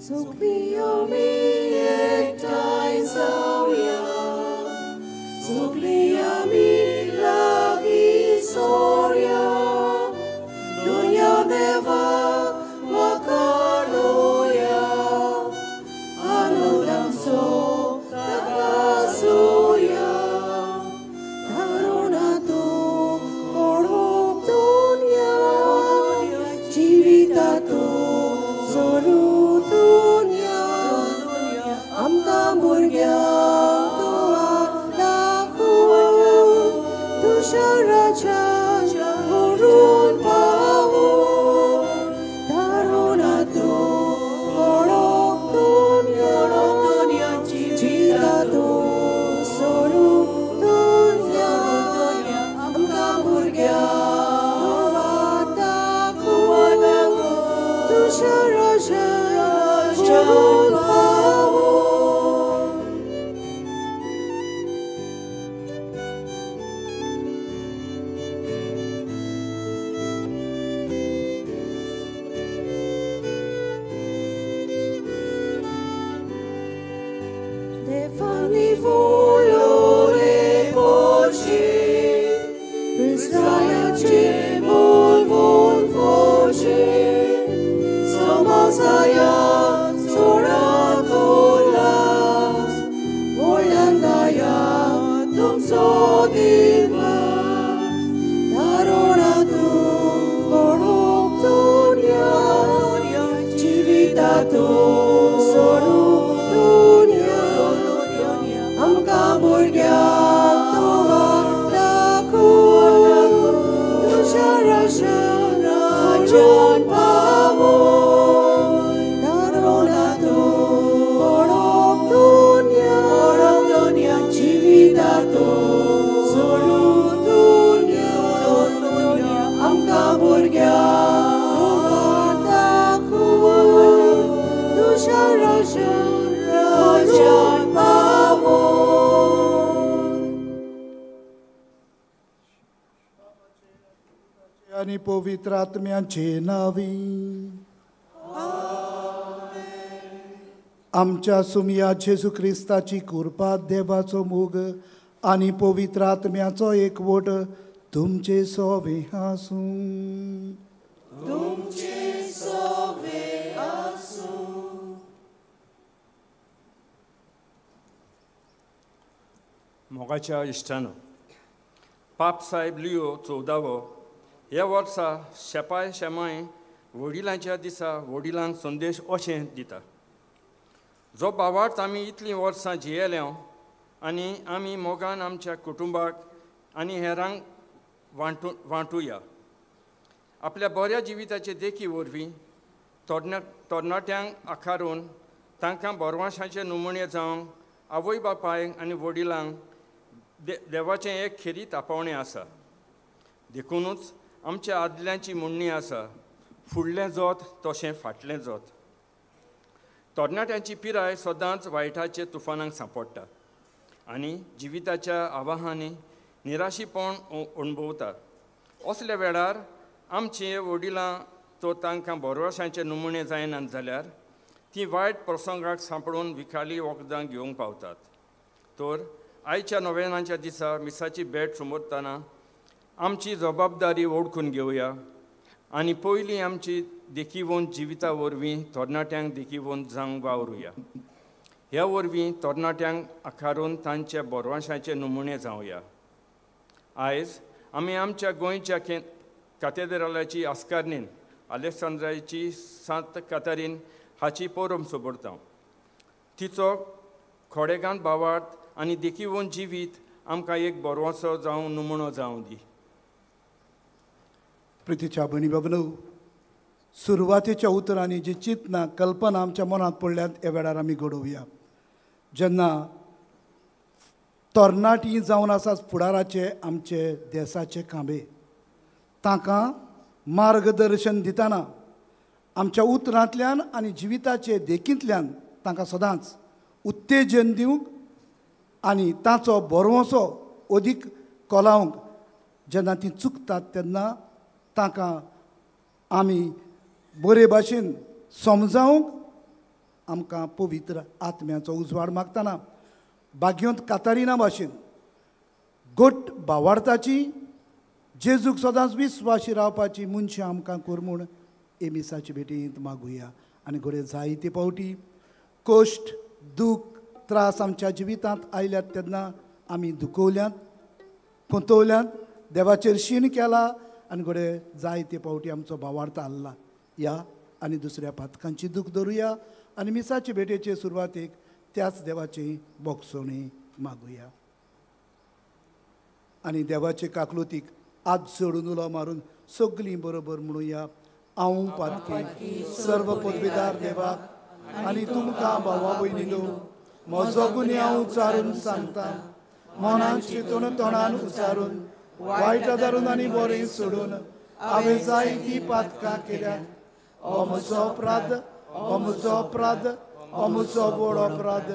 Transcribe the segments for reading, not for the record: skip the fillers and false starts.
सगळीं आमी एकठांय जावया, सगळीं आमी लागीं सोरया, दुनिया देवाक वखाणुया, आनंद आमचो ताका आसुया. तारुणा तूं कोणूक दुनिया, जिविता तूं सोरू दुनिया, आमकां भुरग्यांक तूं दाखोव, तुज्या राज्यान व्हरून पावोव. तारुणा तूं कोणूक दुनिया, जिविता तूं सोरू दुनिया, आमकां भुरग्यांक तूं दाखोव, तुज्या राज्यान व्हरून पावोव. Stefani volore voce, Israelce molvon voce, Somasaya soratolas, Volandaya tumso divas, Tarona tu konuk dunya, Civita tu soru dunya, आमकां भुरग्यांक तूं दाखोव, तुज्या राज्यान व्हरून पावोव. तारुणा तूं कोणूक दुनिया, जिविता तूं सोडू दुनिया, आमकां भुरग्यांक तूं दाखोव, तुज्या राज्यान व्हरून पावोव. आनी पवित्र आत्म्याचे नावी आमच्या सुमया जेजू क्रिस्ताची कृपा, देवाचो मोग आनी पवित्र आत्म्याचो एकवट तुमचे सोवे आसूं. तुमचे सोवे आसूं. मोगाच्या इश्टानो, पाप साहेब लियो 14वो ह्या वर्सा शेपाय शेमाय वडिलांच्या दिसा वडिलांक संदेश अशें दिता. जो बावार्थ आमी इतलीं वर्सां जियेल्या आनी आमी मोगान आमच्या कुटुंबाक आनी हेरांक वांटुया. आपल्या बऱ्या जिविताचे देखी वरवीं तरणाट्यांक आकारून तांकां बरवाशाचे नमुने जावंक आवय बापायक आनी वडिलांक देवाचें एक खेरीत आपोवणें आसा. देखुनूच आमच्या आदल्यांची म्हणणी आसा, फुडलें जोत तशें फाटलें जोत. तरणाट्यांची पिराय सदांच वायटाचे तुफानांक सांपडटा आनी जिविताच्या आवाहांनी निराशीपण अणभवता. असल्या वेळार आमचे वडिलां तो तांकां बरवशांचे नमुने जायनात जाल्यार ती वायट प्रसंगाक सांपडून विखाली वखदां घेवंक पावतात. तर आयच्या नोवेनाच्या दिसा मिसाची भेट समजतना आमची जबाबदारी वळखून घेवया आनी पयलीं आमची देखीवंत जिविता वरवीं तरणाट्यांक देखीवंत जावंक वावरुया. ह्या वरवीं तरणाट्यांक आकारून तांच्या बरवाशाचे नमुने जावया. आयज आमी आमच्या गोंयच्या कातेद्रालाची आस्कारनीन आलेक्सांद्राची सांत कातारीन हाची परब सोबरता. तिचो खोडेगांत भावार्थ आनी देखीवंत जिवीत आमकां एक बरवासो जावं नमुनो जावं दी. प्रितीच्या भयणी बाबनो, सुरवातेच्या उतरांनी जी चिंतना कल्पना आमच्या मनांत पडल्यात ह्या वेळार आमी घडोवया. जेन्ना तरणाटी जावन आसा फुडाराचे आमचे देसाचे खांबे, तांकां मार्गदर्शन दितना आमच्या उतरांतल्यान आनी जिविताचे देखींतल्यान तांकां सदांच उत्तेजन दिवंक आनी ताचो भरवंसो अदीक कोलावंक जेन्ना ती चुकतात तेन्ना तांकां आमी बरे भाशेन समजावंक आमकां पवित्र आत्म्याचो उजवाड मागतना भाग्योंत कातारिना भाशेन गोट भावार्थाची जेजूक सदांच विस्वाशी रावपाची मनशां आमकां कर म्हूण हे मिसाचे भेटींत मागुया. आनी घडये जायते फावटी कश्ट दूख त्रास आमच्या जिवितांत आयल्यात तेन्ना आमी दुखवल्यात खोंतवल्यात देवाचेर शीण केला आनी घडये जायते फावटी आमचो भावार्थ हाल्ला. या आनी दुसऱ्या पातकांची दूख धरुया आनी मिसाचे भेटेचे सुरवातेक त्याच देवाची बोगसोणी मागुया. आनी देवाचे काकलुतीक हात जोडून उलो मारून सगळीं बरोबर म्हणुया, हांव पातकी सर्व पदवीदार देवाक आनी तुमकां भावा भयणीनो म्हजो गुन्यांव उचारून सांगता, मनान चिंतून तोंडान उचारून वायट धरून आनी बरें सोडून हांवें जायतीं पातकां केल्यात. हो म्हजो अपराध, हो म्हजो अपराध, हो म्हजो व्हड अपराध.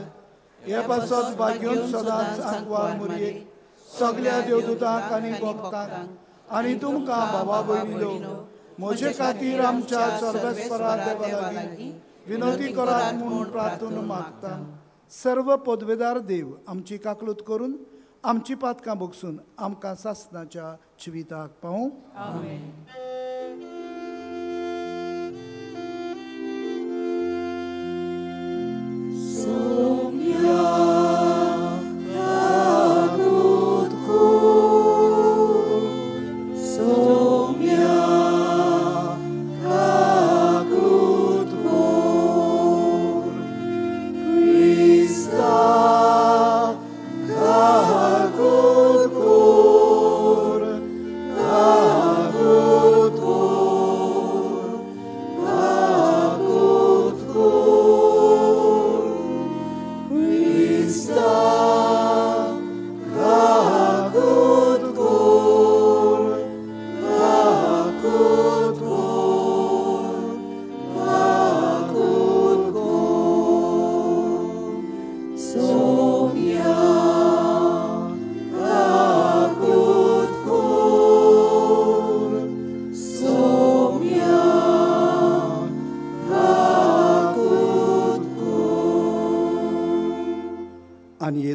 हे पासत भाग्योन सदांच आंकवार मुरयेक सगल्या देवदूतांक आनी भक्तांक आनी तुमकां भावा भयणीनो म्हजे खातीर आमच्या सर्वेस्परा देवा लागीं विनवती करात म्हूण प्रार्थना मागता. सर्व पदवेदार देव आमची काकलूत करून आमची पातकां भोगसून आमकां सासणाच्या जिविताक पावूं. आमेन.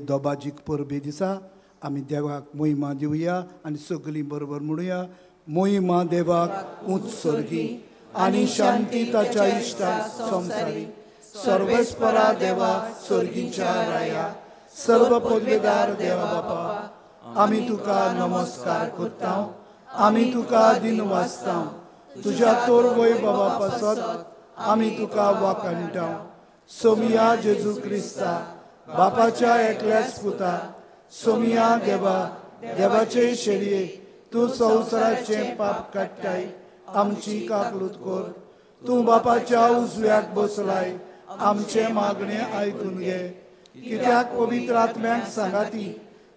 दोबाजीक परबे दिसा आमी देवाक मोहिमा दिवया आनी सगळीं बरोबर म्हणुया, मोहिमा देवाक उंच सर्गी आनी शांती ताच्या इश्टाक संवसारी. सर्वेस्परा देवा सर्गीच्या राया सर्व पदवेदार देवा बापा आमी तुका नमस्कार करता, आमी तुका दिन वाचता, तुज्या तोर वय बाबा पासत आमी तुका वाखाणटा. सोमिया जेजू क्रिस्ता बापाच्या एकल्याच पुता सोमिया देवा देवाचे शेरये तूं संवसाराचें पाप काडटाय आमची काकलूत कर. तूं बापाच्या उजव्याक बसलाय आमचें मागणें आयकून घे. कित्याक पवित्र आत्म्याक सांगाती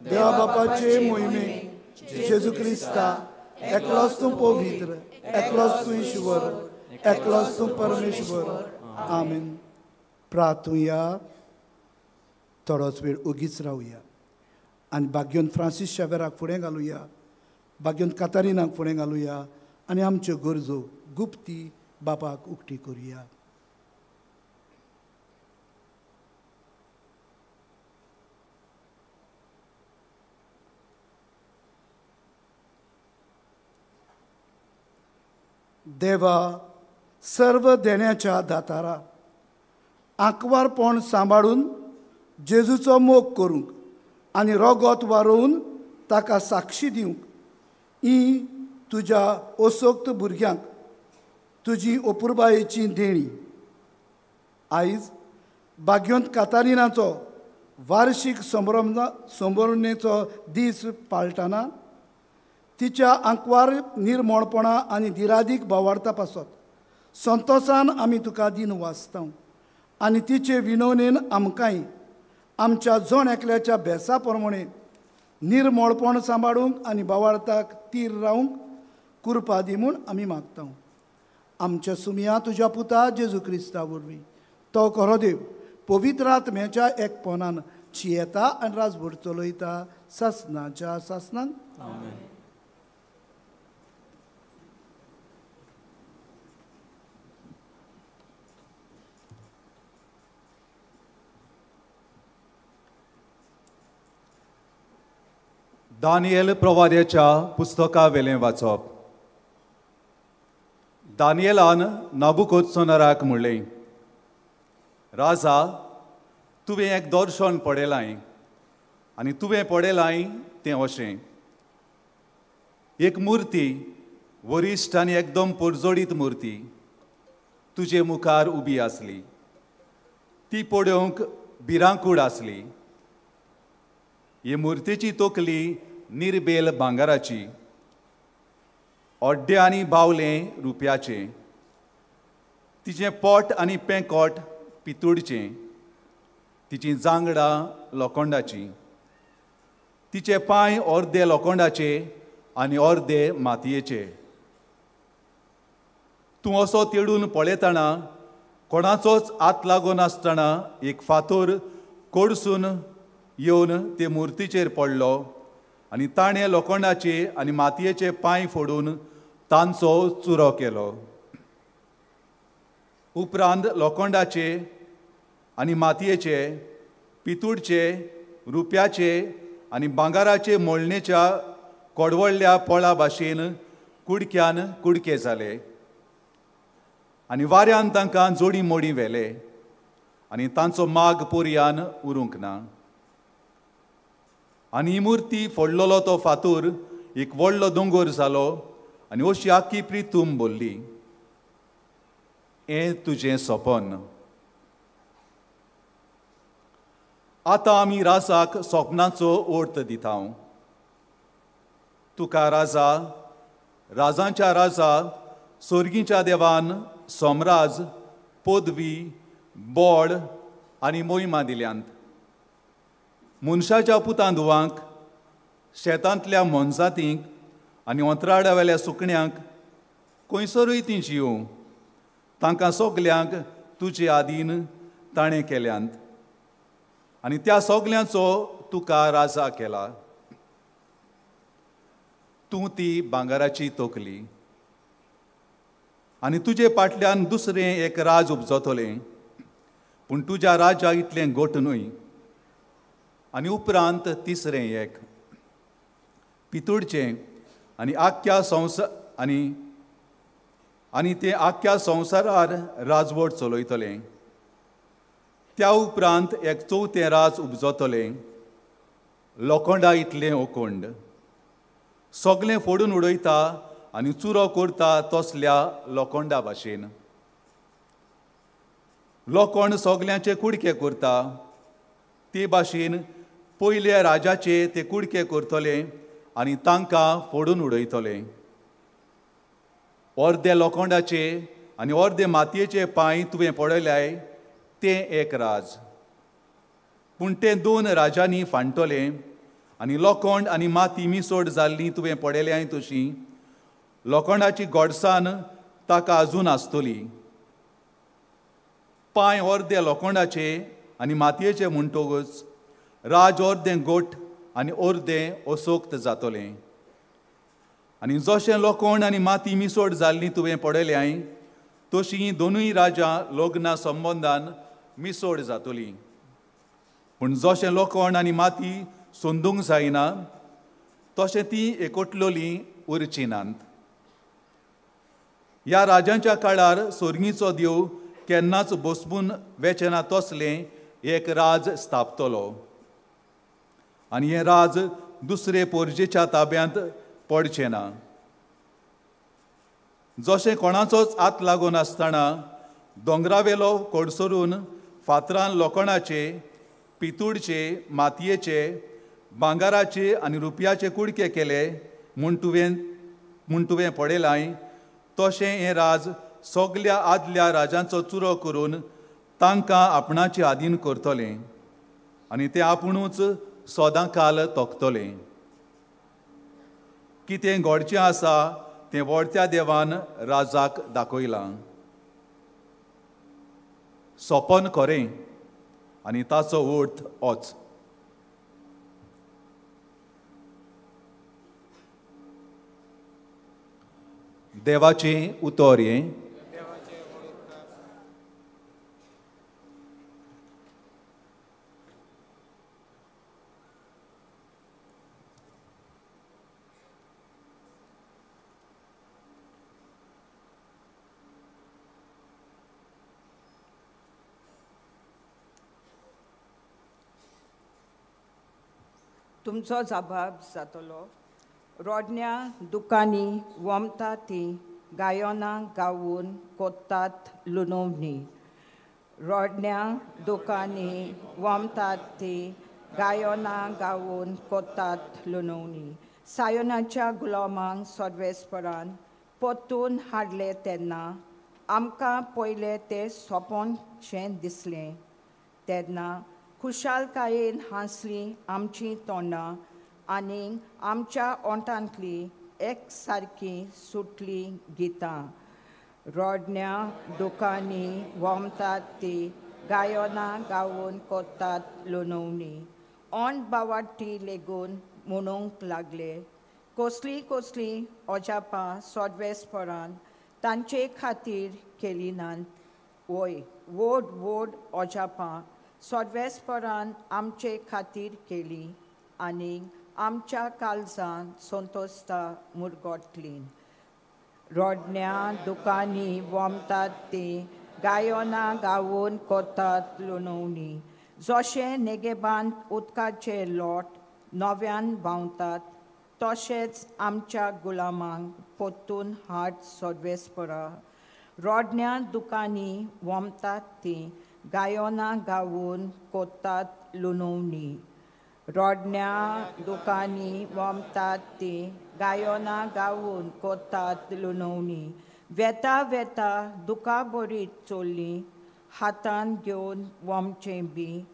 देवा बापाचे मोहिमेक जेजू क्रिस्ता एकलोच तूं पवित्र, एकलोच तूं ईश्वर, एकलोच तूं परमेश्वर. आमेन. प्रार्थुया. थोडोच वेळ ओगीच रावया आनी भाग्योन फ्रांसीस शावेराक फुडें घालुया, भाग्योन कातारिनाक फुडें घालुया आनी आमच्यो गरजो गुप्ती बापाक उक्ती करुया. देवा सर्व देण्याच्या दातारा आंकवारपण सांबाळून जेजूचो मोग करूंक आनी रोगोत वारोवन ताका साक्षी दिवंक ही तुज्या असक्त भुरग्यांक तुजी अपुरबायेची देणी. आयज भाग्योंत कातारिनाचो वार्षीक संभ्रमणेचो दीस पाळटना तिच्या आंकवार निर्मोणपणा आनी दिरादीक भावार्था पासत संतोसान आमी तुका दिन वाचता आनी तिचे विनवणेन आमकांय आमच्या जण एकल्याच्या भेसा प्रमाणे निर्मोळपण सांबाळूंक आनी भावार्थाक तीर रावंक कुरपा दी म्हूण आमी मागता. आमच्या सुमया तुज्या पुता जेजू क्रिस्ता वरवीं तो खरो देव पवित्र आत्म्याच्या एकपणान चियेता आनी राजभर चलयता सासनाच्या सासनान. आमेन. दानियल प्रवाद्याच्या पुस्तका वेलें वाचप. दानियलान नाबुकोदसोनराक म्हणलें, राजा, तुवें एक दर्शन पळयलां आनी तुवें पळयलां तें अशें, एक मुर्ती, वरिश्ठ आनी एकदम परजोडीत मुर्ती तुजे मुखार उबी आसली. ती पळोवंक भिरांकूळ आसली. हे मुर्तेची तकली निर्बेल भांगराची, अड्डे आनी बावलें रुप्याचें, तिचें पोट आनी पेंकोट पितूळचें, तिचीं जांगडां लोखंडाचीं, तिचे पांय अर्दे लोखंडाचे आनी अर्दे मातयेचे. तूं असो तेडून पळयतना कोणाचोच हात लागनासतना एक फातर कोडसून येवन ते मुर्तीचेर पडलो आनी ताणें लोखंडाचे आनी मातयेचे पांय फोडून तांचो चुरो केलो. उपरांत लोखंडाचे आनी मातयेचे, पितूळचे, रुप्याचे आनी भांगराचे मोळणेच्या कोडवडल्या पोळा भाशेन कुडक्यान कुडके जाले आनी वाऱ्यान तांकां जोडी मोडी व्हेले आनी तांचो माग पोरयान उरूंक ना. आनी ही मुर्ती फोडलेलो तो फातूर एक व्हडलो दोंगोर जालो आनी अशी आख्खी प्रितूम बोल्ली. हें तुजें सपन. आतां आमी राजाक सपनाचो अर्थ दिता. तुका राजा, राजांच्या राजा, सोर्गीच्या देवान सोमराज, पदवी, बोड आनी मोहिमा दिल्यांत. मनशाच्या पुतां धुवांक, शेतांतल्या मोनजातींक आनी अंतराळावेल्या सुकण्यांक खंयसरूय तीं जियों, तांकां सगल्यांक तुजे आदीन ताणें केल्यांत आनी त्या सगल्यांचो तुका राजा केला. तूं ती भांगराची तकली आनी तुजे फाटल्यान दुसरें एक राज उपजतलें, पूण तुज्या राजा इतलें घट न्हय. आनी उपरांत तिसरें एक पितूळचें आनी आख्ख्या संवसार आनी तें आख्ख्या संवसारार राजवट चलयतलें. त्या उपरांत एक चवथें राज उपजतलें, लोखंडा इतलें ओकोंड, सगलें फोडून उडयता आनी चुरो करता तसल्या लोखंडा भाशेन. लोखंड सगल्यांचे कुडके करता ते भाशेन पयल्या राजाचे ते कुडके करतले आनी तांकां फोडून उडयतले. अर्दे लोखंडाचे आनी अर्दे मातयेचे पांय तुवें पळयल्याय तें एक राज, पूण तें दोन राजांनी फांडटलें आनी लोखंड आनी माती मिसोड जाल्ली तुवें पळयल्याय तशी लोखंडाची गोडसाण ताका अजून आसतली. पांय अर्दे लोखंडाचे आनी मातयेचे म्हणटकच राज अर्दें गोठ आनी अर्दें असोक्त जातलें. आनी जशें लोखंड आनी माती मिसोड जाल्ली तुवें पळयल्याय तशीं दोनूय राजां लग्ना संबंदान मिसोड जातलीं. पूण जशें लोखंड आनी माती सोंदूंक जायना तशें ती एकटलोली उरची नात. ह्या राजांच्या काळार सोर्गीचो देव केन्नाच बसपून वेचें ना तसलें एक राज स्थापतलो आनी हें राज दुसरे पोरजेच्या ताब्यांत पडचें ना. जशें कोणाचोच हात लागून आसतना दोंगरावेलो कोडसरून फातरान लोखणाचे, पितूळचे, मातयेचे, भांगराचे आनी रुपयाचे कुडके केले म्हूण तुवें पळयलां तशें हें राज सगल्या आदल्या राजांचो चुरो करून तांकां आपणाचे आदीन करतलें आनी तें आपुणूच सदां काल तोखतलें. कितें घडचें आसा तें व्हडत्या देवान राजाक दाखयलां. सपन खरें आनी ताचो अर्थ होच. देवाचें उतर हें. तुमचो जबाब जातलो. रोडण्या दुकांनी वमता ती गायनां गावून कोत्तात लुनोवणी. रोडण्या दुकांनी वमतात ती गायनां गावून कोत्तात लुनोवणी. सायोनाच्या गुलामांक सर्वेस्परान परतून हाडले तेन्ना आमकां पयलें तें सोंपनशें दिसलें. तेन्ना खुशालकायेन हांसलीं आमचीं तोंडां आनी आमच्या ओंठांतलीं एक सारकीं सुटलीं गितां. रोडण्या दुकांनी वमतात ती गायनां गावून कोत्तात लुनोवणी. ओंठ बावाटी लेगून म्हणूंक लागले कसलीं कसलीं अजापां सर्वेस्परान तांचे खातीर केली नात. वय व्हड व्हड अजापां सर्वेस्परान आमचे खातीर केली आनी आमच्या काळजान संतोषता मुरगोटली. रोडण्या दुकांनी वमतात ती गायनां गावून कोत्तात लुनोवणी. जशें नेगेबांत उदकाचे लोट नव्यान व्हांवतात तशेंच आमच्या गुलामांक परतून हाड सर्वेस्परा. रोडण्या दुकांनी वमतात ती गायनां गावून कोत्तात लुनोवणी. रोडण्या दुकांनी वमतात ती गायनां गावून कोत्तात लुनोवणी. वेता वेता दुकां बरीत चोल्लीं हातान घेवन वमचें बी.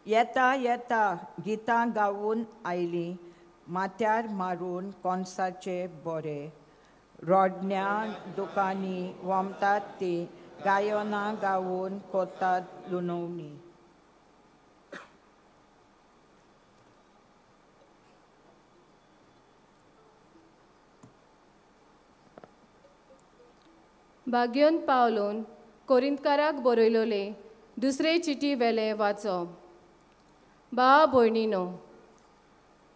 येता येता गितां गावून आयलीं माथ्यार मारून कोनसाचे बोरे. रोडण्या दुकांनी वमतात ती गायनां गावून कोत्तात लुनोवणी. भाग्योन पावलोन कोरिंतकाराक बरयलोले दुसरे चिटी वेले वाचप. बा भयणीनो,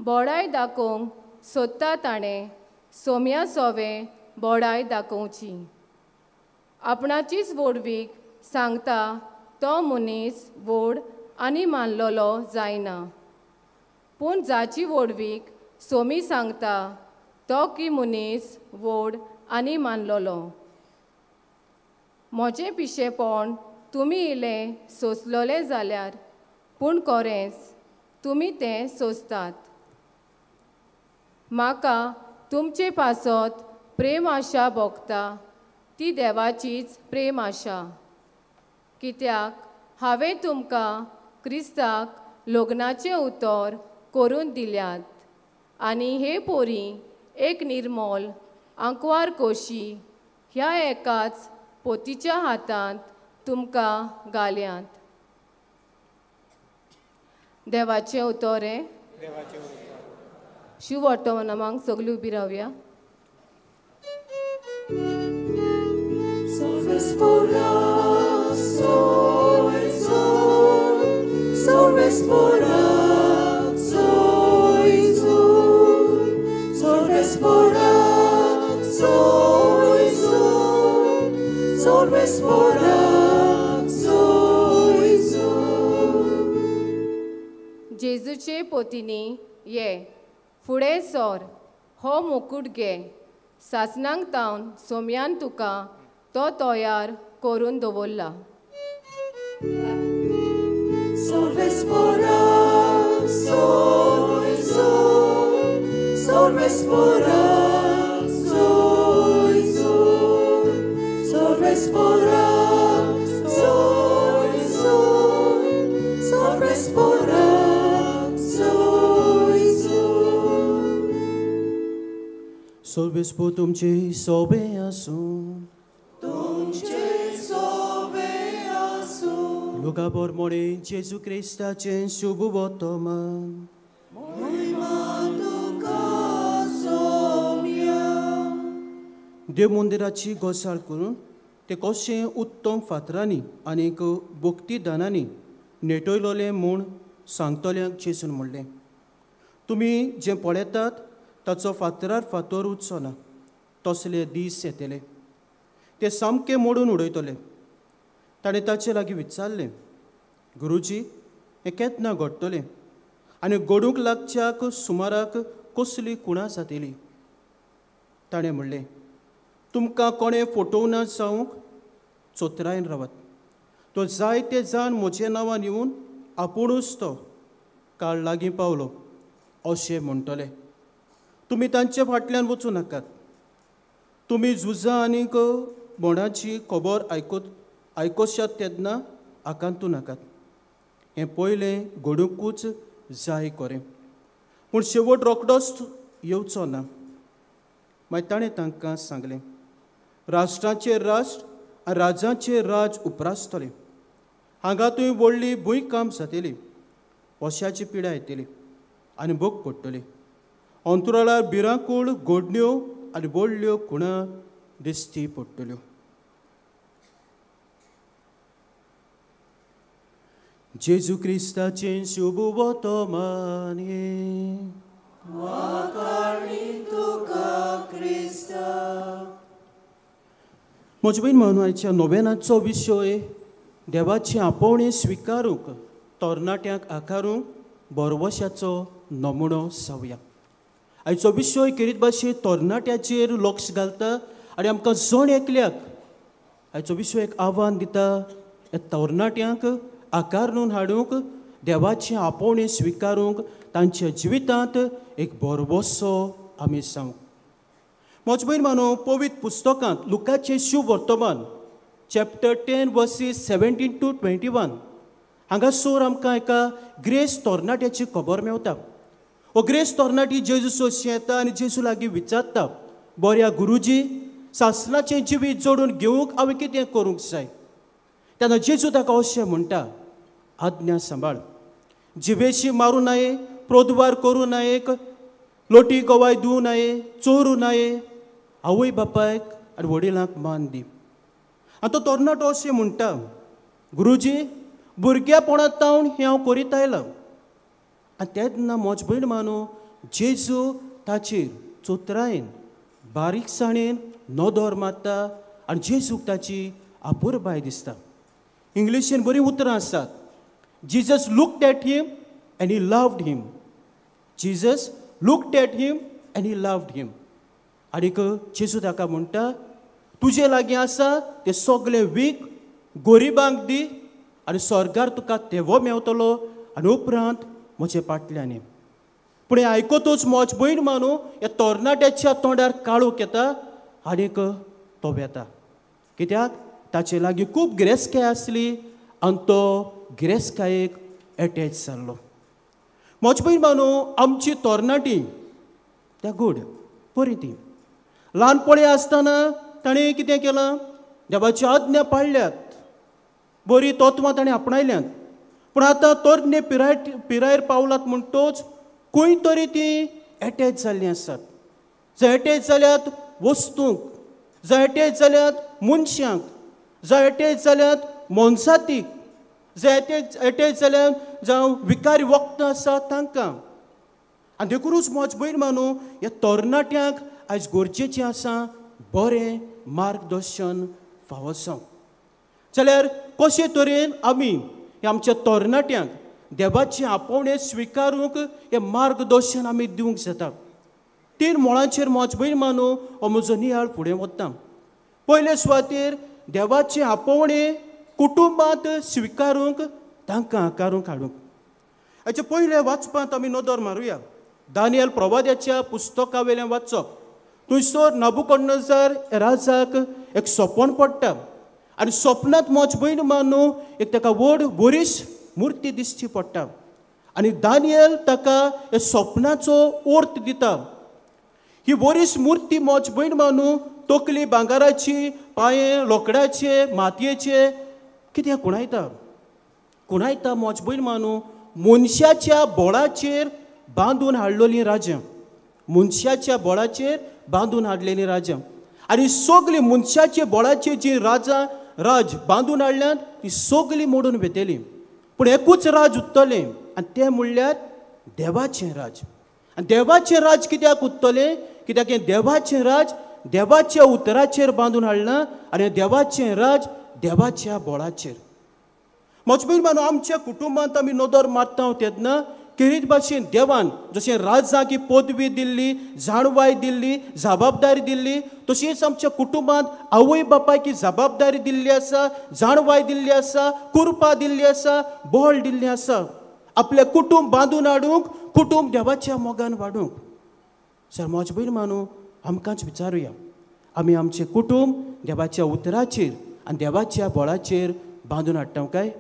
बोडाय दाखोवंक सोदता ताणें सोम्या सोवे बोडाय दाखोवची. आपणाचीच व्हडवीक सांगता तो मनीस व्हड आनी मानलोलो जायना, पूण जाची व्हडवीक सोमी सांगता तो की मनीस व्हड आनी मानलोलो. म्हजें पिशेपण तुमी इल्लें सोंसलोलें जाल्यार, पूण कोरेंच तुमी तें सोंसतात. म्हाका तुमचे पासत प्रेम आशा भोगता ती देवाचीच प्रेम आशा. कित्याक हांवें तुमकां क्रिस्ताक लग्नाचें उतर करून दिल्यात आनी हे पोरी एक निर्मोल आंकवार कोशी ह्या एकाच पोतीच्या हातांत तुमकां घाल्यात. देवाचें उतर हें. शिव वर्तमानाक सगळीं उबी रावया. जेजूचे पोतीनी ये फुडें सोर, हो मुकूट घे. सासणांक तावन सोम्यान तुका तो तयार करून दवरला. सर्वेस्पर तुमचे सोबे आसूं. तुमचे सोबे आसूं. लुका बोरमोडे जेजू क्रिस्ताचें शुभ वर्तमान. महिमा तुका सोम्या. देव मंदिराची गोसाळ करून ते कशें उत्तम फातरांनी आनीक भक्ती दानांनी नेटयलोलें म्हूण सांगतल्यांक जेजून म्हणलें, तुमी जें पळयतात ताचो फातरार फातर उरचो ना, तसले दीस येतले ते सामके मोडून उडयतले. ताणें ताचे लागीं विचारलें, गुरुजी हें केन्ना घडटलें आनी घडूंक लागच्याक सुमाराक कसली कुणां जातली. ताणें म्हणलें, तुमकां कोणें फटोवना जावंक चोतरायन रावात. तो जायते जाण म्हजे नांवान येवन आपुणूच तो काळ लागीं पावलो अशें म्हणटले. तुमी तांचे फाटल्यान वचूं नाकात. तुमी झुजां आनीक बोंडाची खबर आयकोशात तेन्ना आकांतू नाकात. हें पयलें घडुंकूच जाय कोरें, पूण शेवट रोखडोच येवचो ना. मागीर ताणें तांकां सांगलें, राष्ट्रांचेर राष्ट्र आनी राजांचेर राज उप्रासतलें. हांगा थंय व्हडली भूंयकांप जातली, वश्याची पिडा येतली आनी भोग पडटली. अंतराळार भिरांकूळ घडण्यो आनी व्हडल्यो खुणां दिश्टी पडटल्यो. जेजू क्रिस्ताचें शुभ वर्तमान. म्हज्या भयण भावांनो, आयच्या नोवेनाचो विशय देवाचें आपोवणें स्विकारूंक तरणाट्यांक आकारूंक बरवशाचो नमुनो जावया. आयचो विशय केरीत भाशे तरणाट्याचेर लक्ष घालता आनी आमकां जण एकल्याक आयचो विशय एक आव्हान दिता, ह्या तरणाट्यांक आकारून हाडूंक देवाचें आपोवणें स्विकारूंक तांच्या जिवितांत एक भरवसो आमी जावंक. म्हज्या भयण भावांनो, पवित्र पुस्तकांत लुकाचें शुभ वर्तमान चॅप्टर 10 वर्सीस 17 to 21 हांगासर आमकां एका ग्रेस तरणाट्याची खबर मेवता. हो ग्रेस तरणाटी जेजू सोशी येता आनी जेजू लागीं विचारता, बऱ्या गुरुजी, सासणाचें जिवीत जोडून घेवंक हांवें कितें करूंक जाय? तेन्ना जेजू ताका अशें म्हणटा, आज्ञा सांबाळ, जिवेशी मारूं नये, प्रोद्वार करूं नये, लोटी गवाय दिवं नये, चोरूं नये, आवय बापायक आनी वडिलांक मान दी. आनी तो तरणाटो अशें म्हणटा, गुरुजी, भुरग्यापणांत तावन हें हांव करीत आयलां. आनी तेन्ना म्हज भयण मानू जेजू ताचेर चोतरायेन बारीकसाणेन नदर मारता आनी जेजूक ताची आपुरबाय दिसता. इंग्लिशीन बरीं उतरां आसात, Jesus looked at him and he loved him. Jesus looked at him and he loved him. आनीक जेजू ताका म्हणटा, तुजे लागीं आसा तें सगळें वीक गरिबांक दी आनी स्वर्गार तुका तेवो मेवतलो आनी उपरांत म्हजे फाटल्यान. पूण हें आयकतूच म्हज भयण मानू ह्या तरणाट्याच्या तोंडार काळोख येता आनीक तो वेता. कित्याक ताचे लागीं खूब गिरेस्तकाय आसली आनी तो गिरेस्तकायेक एटॅच जाल्लो. म्हज भयण मानू, आमची तरणाटी त्या गूड बरी ती ल्हानपणी आसतना ताणें कितें केलां, देवाची आज्ञा पाळल्यात, बरी तत्वां ताणें आपणायल्यांत. पूण आतां तरणे पिरायेर पावलात म्हणटोच खंय तरी ती एटॅच जाल्लीं आसात. जंय एटॅच जाल्यात वस्तूंक, जंय एटॅच जाल्यात मनशांक, जंय एटॅच जाल्यात मोनजातीक, जंय एटॅच जाल्यात जावं विकारी वखदां आसा तांकां. आनी देखूनच म्हज भयण मानू ह्या तरणाट्यांक आयज गरजेचें आसा बरें मार्गदर्शन फावो जावं. जाल्यार कशे तरेन आमी आमच्या तरणाट्यांक देवाचें आपोवणें स्विकारूंक हें मार्गदर्शन आमी दिवंक जाता? तीन मळांचेर म्हज भयण मानू हो म्हजो नियाळ फुडें वता. पयले सुवातेर देवाचें आपोवणें कुटुंबांत स्विकारूंक तांकां आकारूंक हाडूंक. हाचे पयले वाचपांत आमी नदर मारुया. दानियल प्रवाद्याच्या पुस्तका वयल्यान वाचप. थंयसर नबुकदनेझर राजाक एक सपन पडटा आनी सपनांत म्हज भयण मानू एक ताका व्हड बरीच मुर्ती दिसची पडटा आनी दानियल ताका ह्या सपनाचो अर्थ दिता. ही बरीच मुर्ती म्हज भयण मानू तकली भांगराची, पांये लोकडाचे, मातयेचे, कितें खुणायता खुणायता म्हज भयण मानू मनशाच्या बोळाचेर बांदून हाडलेलीं राज्यां, मनशाच्या बोळाचेर बांदून हाडलेलीं राज्यां. आनी सगळीं मनशाच्या बोळाचेर जीं राजां राज बांदून हाडल्यांत ती सगळीं मोडून वेतली, पूण एकूच राज उरतलें आनी तें म्हणल्यार देवाचें राज. आनी देवाचें राज कित्याक उरतलें? कित्याक हें देवाचें राज देवाच्या उतराचेर बांदून हाडलां आनी देवाचें राज देवाच्या बोळाचेर. म्हज भयण भावांनो, आमच्या कुटुंबांत आमी नदर मारता तेन्ना खेरीत भाशेन देवान जशें राजाक ही पदवी दिल्ली, जाणवाय दिल्ली, जबाबदारी दिल्ली, तशीच आमच्या कुटुंबांत आवय बापायक ही जबाबदारी दिल्ली आसा, जाणवाय दिल्ली आसा, कुरपा दिल्ली आसा, बळ दिल्लें आसा आपलें कुटुंब बांदून हाडूंक, कुटुंब देवाच्या मोगान वाडूंक. सर म्हज भयण मानू आमकांच विचारुया, आमी आमचें कुटुंब देवाच्या उतराचेर आनी देवाच्या बळाचेर बांदून हाडटा काय?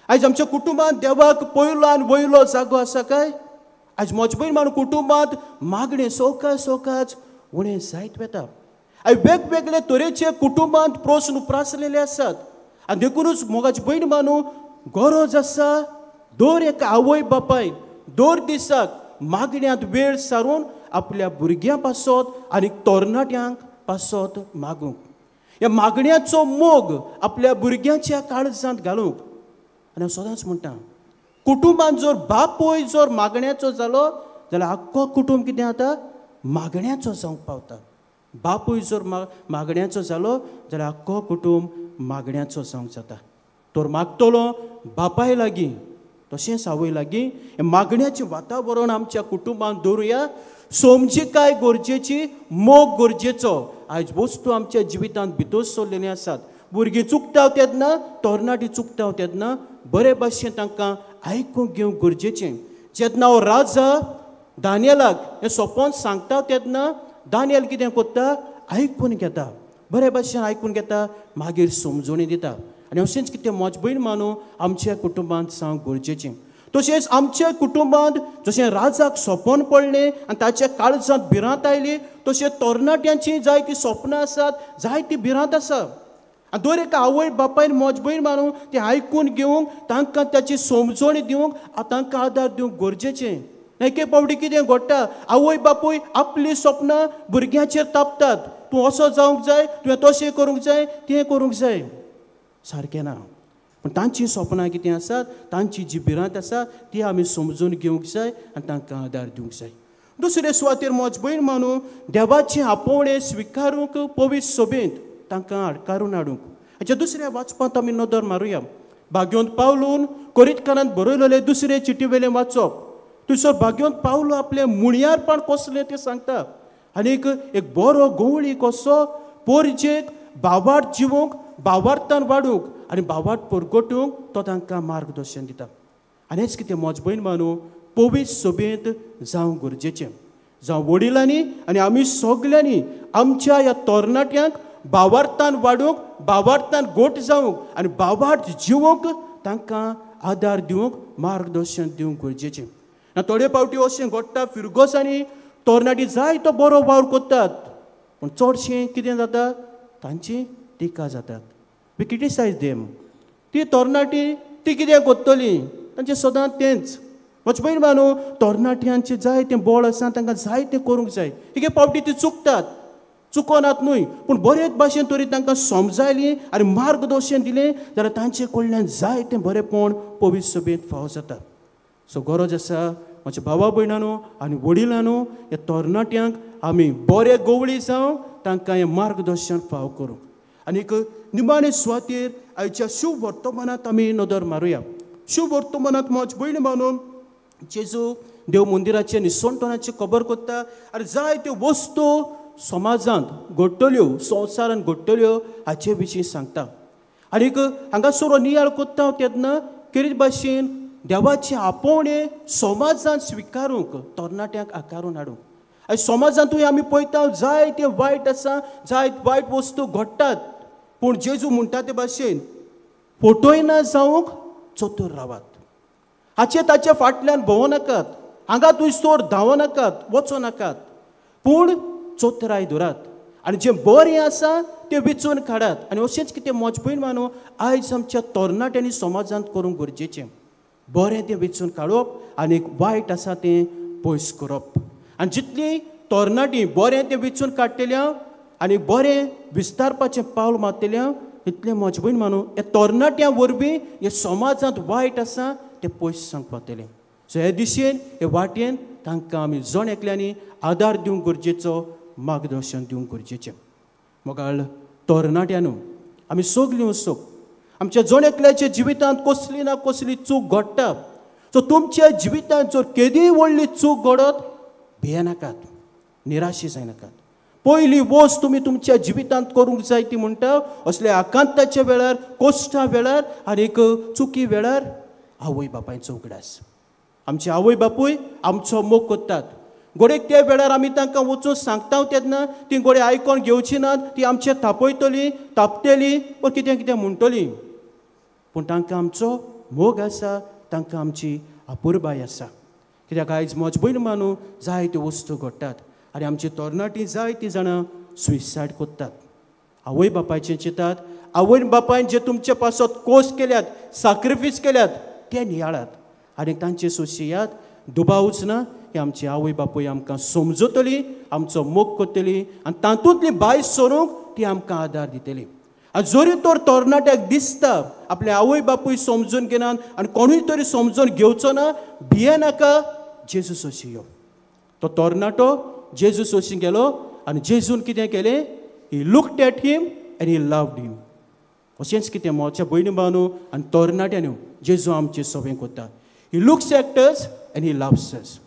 आयज आमच्या कुटुंबांत देवाक पयलो आनी वयलो जागो आसा काय? आयज म्हज भयण मानू कुटुंबांत मागणें सवकास सवकास उणें जायत वता. आयज वेगवेगळे तरेचे कुटुंबांत प्रस्न उप्रासलेले आसात आनी देखुनूच मोगाची भयण मानू गरज आसा दर एका आवय बापायन दर दिसाक मागण्यांत वेळ सारून आपल्या भुरग्यां पासत आनी तरणाट्यांक पासत मागूंक, ह्या मागण्याचो मोग आपल्या भुरग्यांच्या काळजांत घालूंक. आनी हांव सदांच म्हणटा, कुटुंबांत जर बापूय जर मागण्याचो जालो जाल्यार आख्खो कुटुंब कितें जाता? मागण्याचो जावंक पावता. बापूय जर मागण्याचो जालो जाल्यार आख्खो कुटुंब मागण्याचो जावंक जाता. तर मागतलो बापाय लागीं तशेंच आवय लागीं हें मागण्याचें वातावरण आमच्या कुटुंबांत दवरुया. समजिकाय गरजेची, मोग गरजेचो. आयज वस्तू आमच्या जिवितांत भितर सरलेली आसात. भुरगीं चुकता तेन्ना, तरणाटीं चुकता तेन्ना बरे भाशेन तांकां आयकूंक घेवंक गरजेचें. जेन्ना हो राजा दानियलाक हें सोंपोन सांगता तेन्ना दानियल कितें करता? आयकून घेता, बरे भाशेन आयकून घेता, मागीर समजोणी दिता. आनी अशेंच कितें म्हज भयण मानू आमच्या कुटुंबांत जावंक गरजेचें. तशेंच आमच्या कुटुंबांत जशें राजाक सोंपोन पडलें आनी ताच्या काळजांत भिरांत आयली, तशें तरणाट्यांची जायतीं सपनां आसात, जायती भिरांत आसा. आनी दर एका आवय बापायन म्हज भयण मानू तें आयकून घेवंक, तांकां ताची समजोणी दिवंक, तांकां आदार दिवंक गरजेचें. एक एक फावटी कितें घडटा, आवय बापूय आपलीं सपनां भुरग्यांचेर तापतात, तूं असो जावंक जाय, तुवें तशें करूंक जाय, तें करूंक जाय. सारकें ना. पूण तांचीं सपनां कितें आसात, तांची जी भिरांत आसा ती आमी समजून घेवंक जाय आनी तांकां आदार दिवंक जाय. दुसरे सुवातेर म्हज भयण मानू देवाचें आपोवणें स्विकारूंक पवित्र सभेंत तांकां आडकारून हाडूंक. हाच्या दुसऱ्या वाचपांत आमी नदर मारुया. भाग्योंत पावलून कोरितकारांत बरयलेले दुसरे चिटी वेलें वाचप. थंयसर भाग्योंत पावलो आपलें मुणयारपण कसलें तें सांगता आनी एक बरो गवळी कसो पोरजेक भावार्थ जिवूंक, भावार्थान वाडूंक आनी भावार्थ परगटूंक तो तांकां मार्गदर्शन दिता. आनी हेच कितें म्हज भयण मानू पवित्र सभेंत जावंक गरजेचें. जावं वडिलांनी आनी आमी सगल्यांनी आमच्या ह्या तरणाट्यांक भावार्थान वाडूंक, भावार्थान गोट जावंक आनी भावार्थ जिवूंक तांकां आदार दिवंक, मार्गदर्शन दिवंक गरजेचें. ना थोडे फावटी अशें घडटा, फिरगोसांनी तरणाटी जाय तो बरो वावर करतात, पूण चडशें कितें जाता, तांची टिका जातात. We criticise them. ती तरणाटी ती कितें करतली, तांचें सदांच तेंच. म्हज भयण मानू तरणाट्यांचें जाय तें बळ आसा, तांकां जाय तें करूंक जाय. एक फावटी ती चुकतात, चुकोनात न्हय, पूण बरेच भाशेन तरी तांकां समजायली आनी मार्गदर्शन दिलें जाल्यार तांचे कडल्यान जाय तें बरेंपण पवित्र सभेंत फावो जाता. सो गरज आसा म्हज्या भावा भयणांनो आनी वडिलांनो ह्या तरणाट्यांक आमी बरे गवळी जावं तांकां हें मार्गदर्शन फावो करूंक. आनी एक निमाणे सुवातेर आयच्या शुभ वर्तमानांत आमी नदर मारुया. शुभ वर्तमानांत म्हज भयण मानून जेजू देव मंदिराचें निसणटणाचें खबर करता आनी जायत्यो वस्तू समाजांत घडटल्यो, संवसारांत घडटल्यो हाचे विशीं सांगता. आनीक हांगासर नियाळ करता तेन्ना खेरीत भाशेन देवाचें आपोवणें समाजांत स्विकारूंक तरणाट्यांक आकारून हाडूंक. आनी समाजांतूय आमी पळयता जायते वायट आसा, जायत वायट वस्तू घडटात, पूण जेजू म्हणटा ते भाशेन फटयना जावंक चतूर रावात, हाचे ताचे फाटल्यान भोंवो नाकात, हांगा थंयसर धांवो नाकात, वचो नाकात, पूण चतुराय धरात आनी जें बरें आसा तें वेंचून काडात. आनी अशेंच कितें म्हज भयण मानू आयज आमच्या तरणाट्यांनी समाजांत करूंक गरजेचें, बरें तें वेंचून काडप आनी वायट आसा तें पयस करप. आनी जितलीं तरणाटीं बरें तें वेंचून काडटल्या आनी बरें विस्तारपाचें पावल मारतल्या तितलें म्हज भयण मानू ह्या तरणाट्यां वरवीं हे समाजांत वायट आसा तें पयस जावंक पावतलें. सो हे दिशेन हे वाटेन तांकां आमी जण एकल्यांनी आदार दिवंक गरजेचो, मार्गदर्शन दिवंक गरजेचें. मोगाळ तरणाट्यांनो आमी सगलीं वचूंक आमच्या जण एकल्याच्या जिवितांत कसली ना कसली चूक घडटा. सो तुमच्या जिवितांत जर केदीय व्हडली चूक घडत भियेनाकात, निराशी जायनाकात. पयली वस्त तुमी तुमच्या जिवितांत करूंक जाय ती म्हणटा असल्या आकांताच्या वेळार, कोश्टा वेळार आनी चुकी वेळार आवय बापायचो उगडास. आमचे आवय बापूय आमचो मोग करतात. घडयेक त्या वेळार आमी तांकां वचून सांगता तेन्ना ती घडये आयकोन घेवची नात, ती आमचें तापयतली, तापतली वा कितें कितें म्हणटली. पूण तांकां आमचो मोग आसा, तांकां आमची अपुरबाय आसा. कित्याक आयज म्हज भयण मानू जायत्यो वस्तू घडटात आनी आमची तरणाटीं जायतीं जाणां सुसायड करतात. आवय बापायचें चिंतात, आवय बापायन जे तुमचे पासत कोस केल्यात, साक्रिफीस केल्यात ते नियाळात आनी तांचे सोशियात. दुबावच ना की आमची आवय बापूय आमकां समजतली, आमचो मोग करतली आनी तातूंतली भायर सरूंक ती आमकां आदार दितली. आनी जरी तर तरणाट्याक दिसता आपले आवय बापूय समजून घेनात आनी कोणूय तरी समजून घेवचो ना, भियेनाका, जेजू सोशी यो. तो तरणाटो जेजू सोशी गेलो आनी जेजून कितें केलें, he looked at him and he loved him. अशेंच कितें म्हज्या भयणी भावांनो आनी तरणाट्यांनी जेजू आमचें सवें करता. He looks at us and he loves us.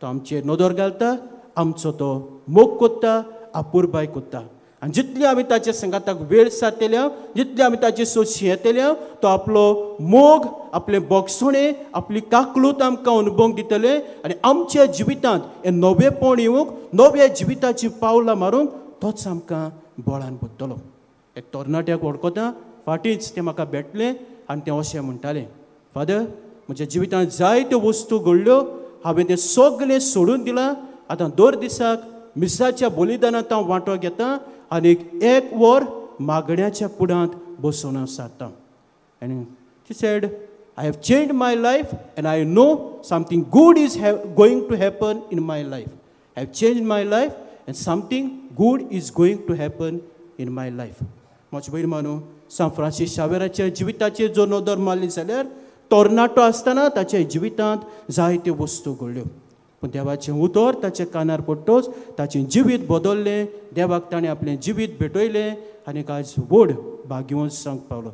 तो आमचेर नदर घालता, आमचो तो मोग करता, अपुरबाय करता. आनी जितले आमी ताच्या संगाताक वेळ सारतले, जितले आमी ताचे सोशी येतले, तो आपलो मोग, आपलें बोगसणें, आपली काकलूत आमकां अनुभवंक दितले आनी आमच्या जिवितांत हें नवेपण येवंक, नव्या जिविताची पावलां मारूंक तोच आमकां बळान पडटलो. एक तरणाट्याक वळखता, फाटींच तें म्हाका भेटलें आनी तें अशें म्हणटालें, फादर म्हज्या जिवितांत जायत्यो वस्तू घडल्यो, हांवें तें सगळें सोडून दिलां, आतां दर दिसाक मिसाच्या बलिदानांत हांव वांटो घेता आनी एक वर मागण्याच्या कुडांत बसून हांव सारता. आनी she said, I have changed my life and I know something good is going to happen in my life. I have changed my life and something good is going to happen in my life. म्हज्या भयण मानू, सांत Francis शावेराच्या जिविताचेर जर नदर मारली जाल्यार तरणाटो आसतना ताच्या जिवितांत जायत्यो वस्तू घडल्यो, पूण देवाचें उतर ताच्या कानार पडटच ताचें जिवीत बदल्लें. देवाक ताणें आपलें जिवीत भेटयलें आनी आयज व्हड भाग्यवंत जावंक पावलो.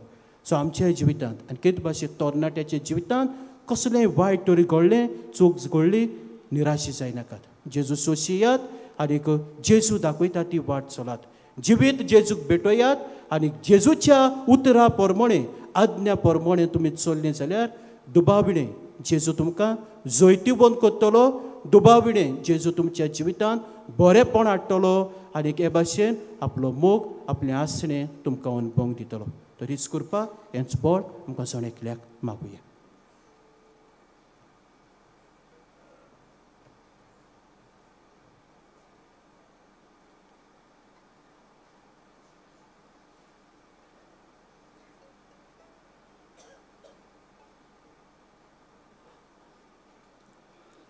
सो आमच्या जिवितांत आनी कितें भाशेन तरणाट्याच्या जिवितांत कसलें वायट तरी घडलें, चूक घडली, निराशी जायनाकात. जेजू सोशियात आनी जेजू दाखयता ती वाट चलात. जिवीत जेजूक भेटयात आनी जेजूच्या उतरा प्रमाणे, आज्ञा प्रमाणे तुमी चल्लीं जाल्यार दुबाविणें जेजू तुमकां जैतिवंत करतलो. दुबाविणें जेजू तुमच्या जिवितांत बरेंपण हाडटलो आनी हे भाशेन आपलो मोग, आपलें आसणें तुमकां अनुभवंक दितलो. तरीच कृपा हेंच बळ आमकां जण एकल्याक मागुया.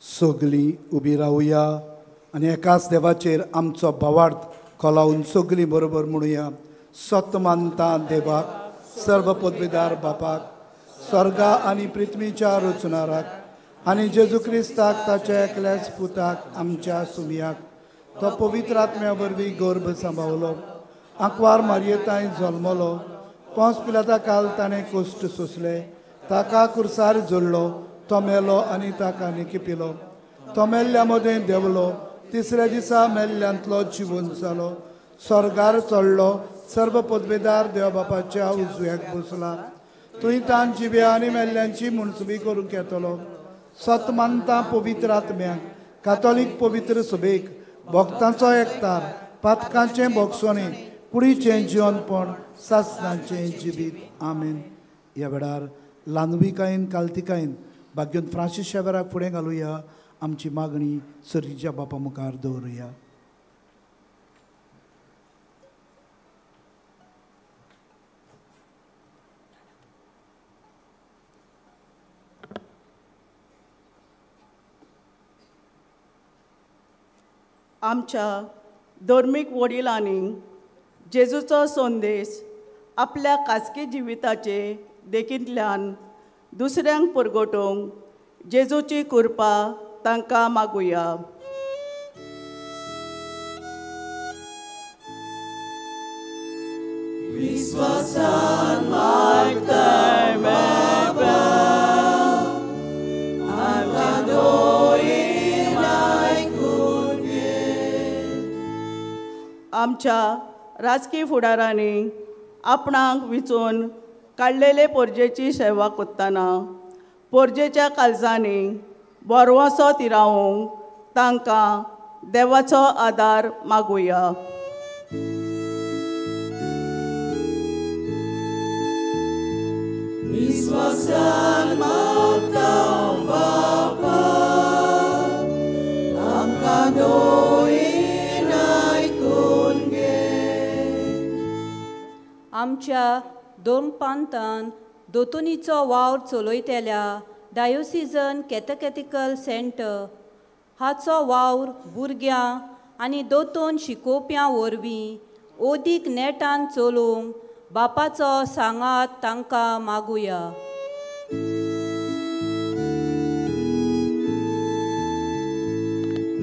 सगळीं उबी रावया आनी एकाच देवाचेर आमचो भावार्थ कोलावन सगळीं बरोबर म्हणुया. सत मानता देवाक, सर्व पदवीदार बापाक, स्वर्गा आनी पृथ्वीच्या रचणाराक आनी जेजू क्रिस्ताक ताच्या एकल्याच पुताक आमच्या सुमयाक, तो पवित्र आत्म्या वरवीं गर्भ सांबावलो, आंकवार मारयेताय जल्मलो, पोंस पिलाता काल ताणें कश्ट सोंसले, ताका कुर्सार जोडलो, तो मेलो आनी ताका निकिपिलो, तो मेल्ल्या मदें देंवलो, तिसऱ्या दिसा मेल्ल्यांतलो जिवन जालो, स्वर्गार चडलो, सर्व पदवेदार देव बापाच्या उजव्याक बसला, थंय तान जिव्या आनी मेल्ल्यांची मुणसुबी करूंक येतलो. सत मानता पवित्र आत्म्याक, कातोलीक पवित्र सभेक, भक्तांचो एकतार, पातकांचें भोगसणें, कुडीचें जिवनपण, सासणाचें जिवीत. आमेन. ह्या वेळार लानविकायेन कालतिकायेन भाग्योन फ्रांसीस शावेराक फुडें घालुया. आमची मागणी सर्गीच्या बापा मुखार दवरुया. आमच्या धर्मीक वडिलांनी जेजूचो संदेश आपल्या खाजगी जिविताचे देखींतल्यान दुसऱ्यांक परगटोवंक जेजूची कृपा तांकां मागुया. विश्वासान मागताय बाबा, आमच्या राजकीय फुडारांनी आपणाक विचून काडलेले पोरजेची सेवा करतना पोरजेच्या काळजांनी बरवसो तिरावंक तांकां देवाचो आदार मागुया. विश्वासान मागता बापा आमकां दोयेन आयकून घे. आमच्या दोन पांतान दोतोनीचो वावर चलयतल्या डायोसिजन कॅथकॅथिकल सेंटर हाचो वावर भुरग्यां आनी दोतोन शिकोवप्यां वरवीं ओदीक नेटान चलोवंक बापाचो सांगात तांकां मागुया.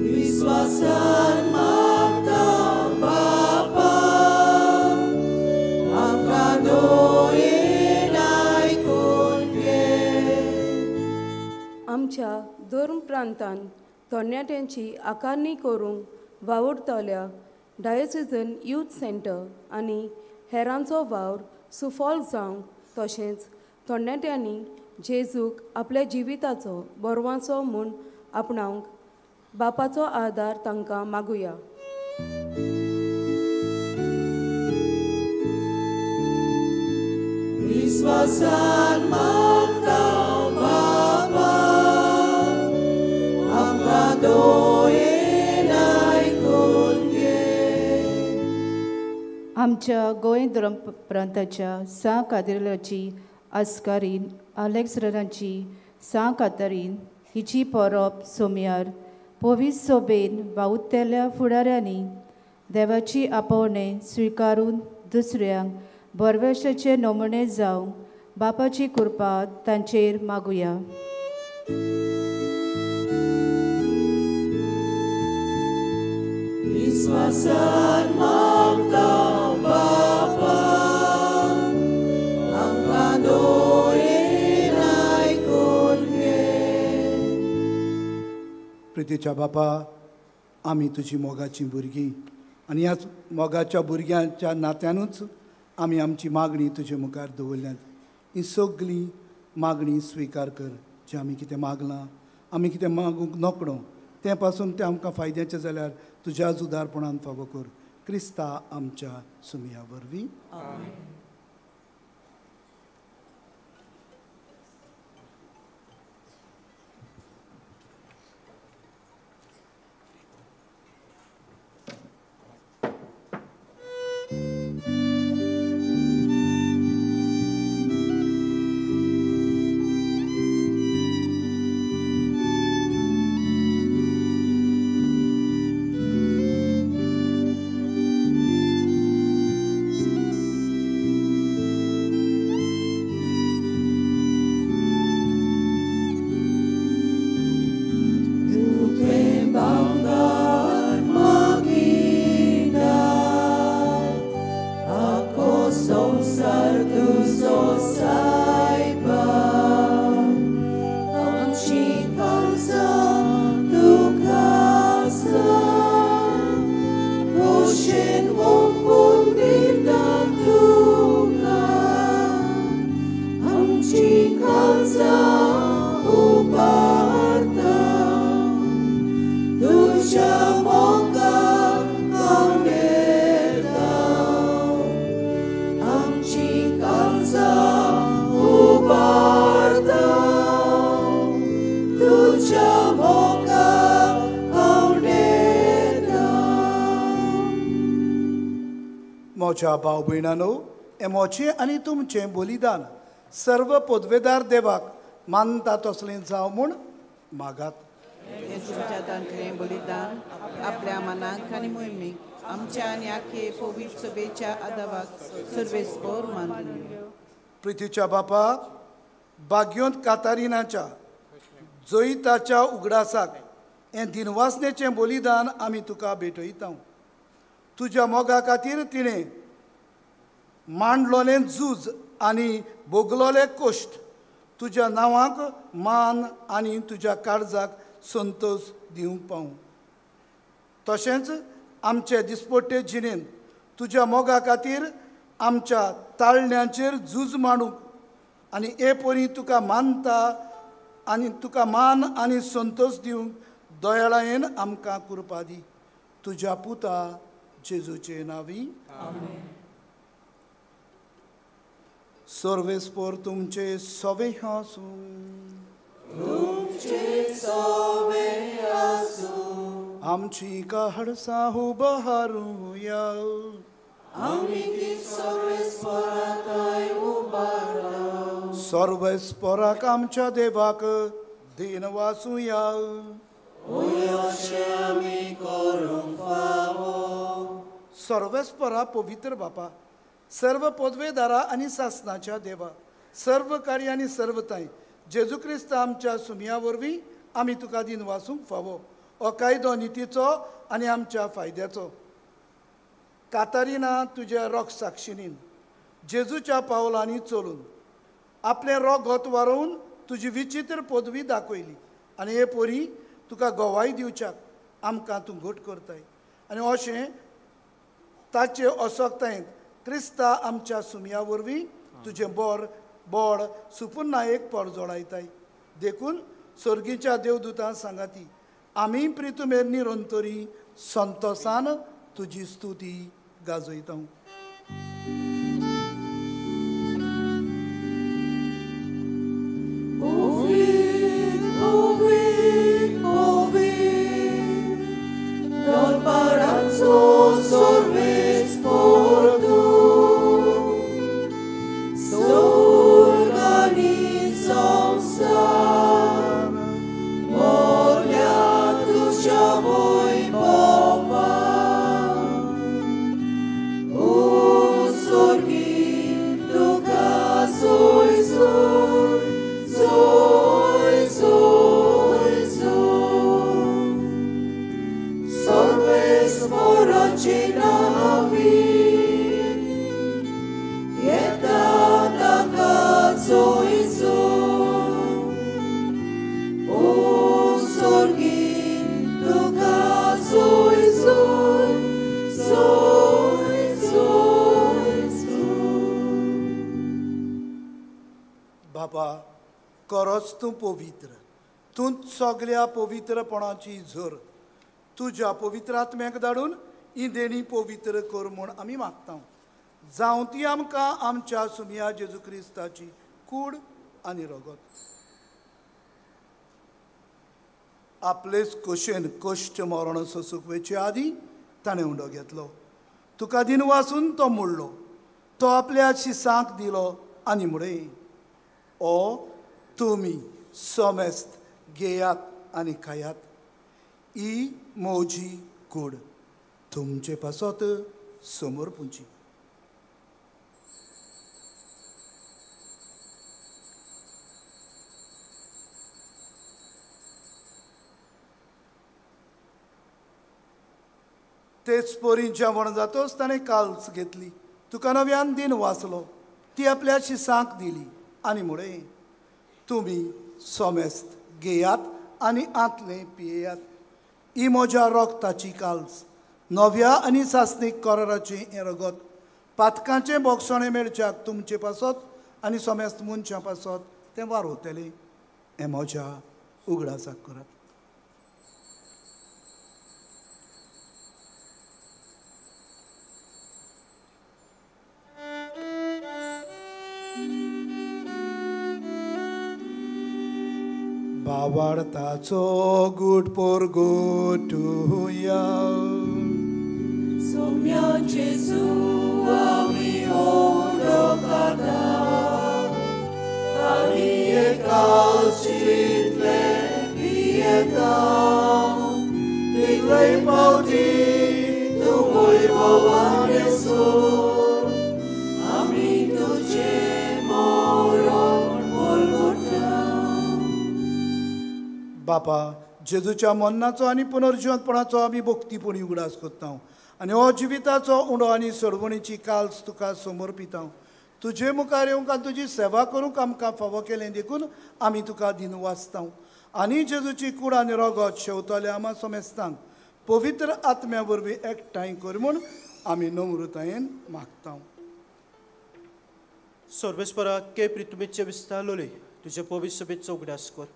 विश्वासान मागता बापा आमकां दोयेन आयकून घे. आमच्या धर्म प्रांतान तरणाट्यांची आकारणी करूंक वावुरतल्या डायोसिजन यूथ सेंटर आनी हेरांचो वावर सुफल जावंक तशेंच तरणाट्यांनी जेजूक आपल्या जिविताचो बरवाचो म्हूण आपणावंक बापाचो आदार तांकां मागुया. विश्वासान मागता बापा आमकां दोयेन आयकून घे. आमच्या गोंय धर्म प्रांताच्या सां कादेर्लाची आस्कारीन आलेक्सराची सां कातारीन हिची परब सोमयार पवीस सोबेन वावुरतल्या फुडाऱ्यांनी देवाची आपोवणें स्विकारून दुसऱ्यांक बरवेशाचे नमुने जावंक बापाची कृपा तांचेर मागुया. विश्वासान मागता बापा आमकां दोयेन आयकून घे. प्रितीच्या बापा, आमी तुजी मोगाचीं भुरगीं आनी ह्याच मोगाच्या भुरग्यांच्या नात्यानूच आमी आमची मागणी तुजे मुखार दवरल्यांत. ही सगळी मागणी स्विकार कर. जें आमी कितें मागलां, आमी कितें मागूंक नकळो तें पासून तें आमकां फायद्याचें जाल्यार तुज्या जुदारपणान फावो कर. क्रिस्ता आमच्या सुमया वरवीं. म्हज्या भाव भयणानो, हें म्हजें आनी तुमचें बलिदान सर्व पदवेदार देवाक मानता तसलें जावं म्हूण मागात. तुमच्या तांतलें बलिदान आपल्या मनाक आनी मोहिमेक आमच्या आनी आखे पवित्र सभेच्या आदावाक सर्वेस्पोर मानून. प्रितीच्या बापा, बाग्योंत कातारिनाच्या जैताच्या उगडासाक हें दिनवासनेचें बलिदान आमी तुका भेटयता. तुज्या मोगा खातीर तिणें मांडलोलें झूज आनी भोगलोले कश्ट तुज्या नांवाक मान आनी तुज्या काळजाक संतोश दिवंक पावूं. तशेंच आमचे दिसपट्टे जिणेंत तुज्या मोगा खातीर आमच्या ताळण्यांचेर झूज मांडूंक आनी हे परी तुका मानता आनी तुका मान आनी संतोश दिवंक दयाळायेन आमकां कृपा दी. तुज्या पुता जेजूचे नांवी आमेन. सर्वेस्पोर तुमचे सवे आसूं. तुमचे सवे आसूं. आमची कहडसा उबारुया. आमी ती सर्वेस्पोराताय उबारा. सर्वेस्पोराक आमच्या देवाक दीन वासुया. अशें आमी करूंक फावो. सर्वेस्पोरा पवित्र बापा, सर्व पदवेदारा आनी सासनाच्या देवा, सर्व कार्य आनी सर्वताय जेजू क्रिस्त आमच्या सुमया वरवीं आमी तुका दीन वासूंक फावो. हो कायदो नितीचो आनी आमच्या फायद्याचो. कातारिना तुज्या रोग साक्षिणीन जेजूच्या पावलांनी चलून आपलें रोगत वारोवन तुजी विचित्र पदवी दाखयली आनी हे परी तुका गवाय दिवच्याक आमकां तूं घट करताय. आनी अशें ताचे असक्तायेंत क्रिस्ता आमच्या सुमया वरवीं तुजें बोड सुपुन्ना एक परजोडायताय. देखून सर्गीच्या देवदूतां सांगाती आमी प्रितुमेर निरंतरी संतोसान तुजी स्तुती गाजयता. बाबा, खरोच तूं पवित्र, तूं सगल्या पवित्रपणाची झर. तुज्या पवित्र आत्म्याक धाडून ही देणी पवित्र कर म्हूण आमी मागता. जावं ती आमकां आमच्या सुमया जेजू क्रिस्ताची कूड आनी रगत. आपलेच कशेन कश्ट मरण सोसूंक वेचे आदीं ताणें उंडो घेतलो. तुका दिन वासून तो मोडलो, तो आपल्या शिसांक दिलो आनी म्हणलें, ओ तुमी समेस्त घेयात आनी खायात, ही म्हजी कूड तुमचे पासत समर्पूंची. तेच परी जेवण जातोच ताणें काल्स घेतली, तुका नव्यान दिन वाचलो, ती आपल्या शिसांक दिली आनी म्हणलें, तुमी समेस्त घेयात आनी आंतलें पियेयात, ही म्हज्या रगताची काल्स, नव्या आनी सासणीक कराराचें हें रगत, पातकांचें बोगसणें मेळच्याक तुमचे पासत आनी समेस्त मनशां पासत तें वारोवतलें. हें म्हज्या उगडासाक करात. बाबाडताचो गुट पोरगोटुया सुम्या जेजू आमी ओडोकाता आनी एकाचितले पियेता तितले पावटी तूं वैभवान येसो आमी तुजें मरण पोरगोटा. बापा, जेजूच्या मरणाचो आनी पुनर्जिवंतपणाचो आमी भक्तीपणी उगडास करता आनी हो जिविताचो उंडो आनी सोडवणीची काल्स तुका समर्पिता. तुजे मुखार येवंक आनी तुजी सेवा करूंक आमकां फावो केलें देखून आमी तुका दिनवासता. आनी जेजूची कूड आनी रगत शेवतले आमा समेस्तांक पवित्र आत्म्या वरवीं एकठांय कर म्हूण आमी नम्रतायेन मागता. सर्वेस्परा के प्रितुमेचे विस्तारलोले तुजे पवित्र सभेचो उगडास कर.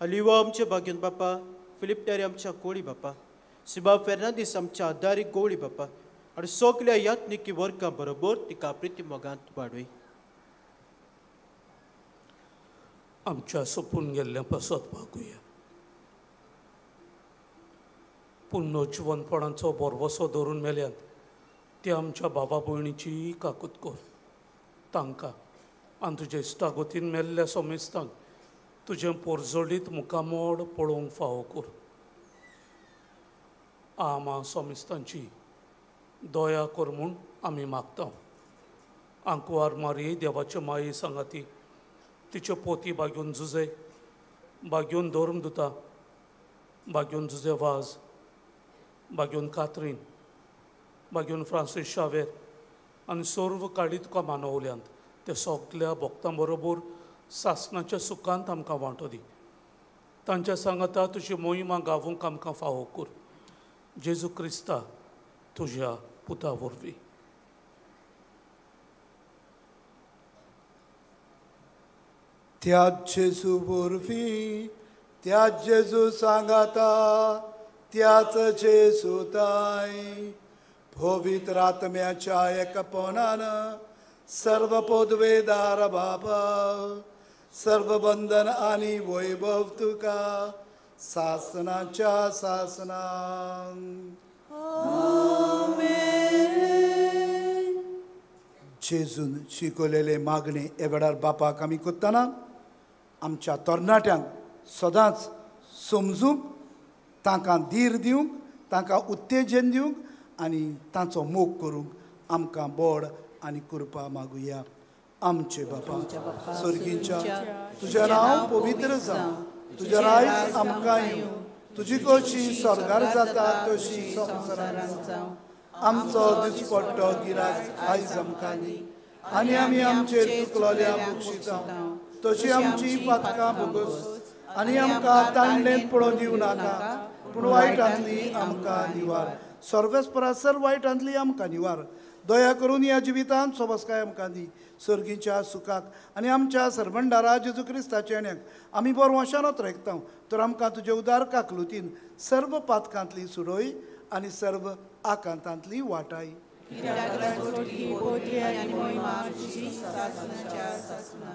अलिवा आमचे भाग्यन बापा, फिलीप टेरी आमच्या गोळी बापा, सिबा फेर्नांदीस आमच्या आदारी गोळी बापा आनी सगल्या यात्निकी वर्गां बरोबर तिका प्रिती मोगांत वाडय. आमच्या सोपून गेल्ल्या पासत मागुया. पूर्ण जिवनपणाचो भरवसो धरून मेल्यात ते आमच्या बाबा भयणीची काकूत कर. तांकां आनी तुजे इश्टागतीन मेल्ल्या सोमेस्तांक तुजें पोरजोडीत मुखामोड पळोवंक फावो कर. आमा सोमेस्तांची दया कर म्हूण आमी मागता. आंकवार मारी देवाचे माये सांगाती तिच्यो पोती बागेवन जुजे, बागेवन धर्मदुता, बागेवन जुजे वाज, बागेवन कात्रीन, बागेवन फ्रांसीस शावेर आनी सर्व काळी तुका मानवल्यांत ते सगल्या भक्तां बरोबर सासणाच्या सुखांत आमकां वांटो दी. तांच्या सांगाता तुजी मोहिमा गावूंक आमकां फावो कर. जेजू क्रिस्ता तुज्या पुता वरवीं. त्या जेजू वरवीं, त्या जेजू सांगाता, त्याच जेजू ताय पवित्र आत्म्याच्या एकपणान सर्व पदवेदार बापा, सर्व बंधन आनी वैभव तुका सासनाच्या सासनान. जेजून शिकवलेले मागणे हे वेळार बापाक आमी करतना आमच्या तरणाट्यांक सदांच समजूंक, तांकां धीर दिवंक, तांकां उत्तेजन दिवंक आनी तांचो मोग करूंक आमकां बोड आनी कृपा मागुया. आमचे बापा स्वर्गीच्या, तुजें नांव पवित्र जावं, तुजें रायज आमकां येवं, तुजी कशी स्वर्गार जाता तशी संवसारांत जावं. आमचो दिसपट्टो गिरास आयज आमकां दी आनी आमी आमचेर चुकलोल्या बक्षिता तशी आमची पातकां भोगोस आनी आमकां तांडलेंत पडोवन दिवं नाका, पूण वायटांतली आमकां निवार. सर्वेस्परा सर वायटांतली आमकां निवार. दया करून ह्या जिवितांत सोबसकाय आमकां दी. सर्गीच्या सुखाक आनी आमच्या सरबंडारा जेजू क्रिस्ताच्या येण्याक आमी बरवशानत रेखता तर आमकां तुजे उदार काकलुतीन सर्व पातकांतली सुडय आनी सर्व आकांतांतली वाटाय.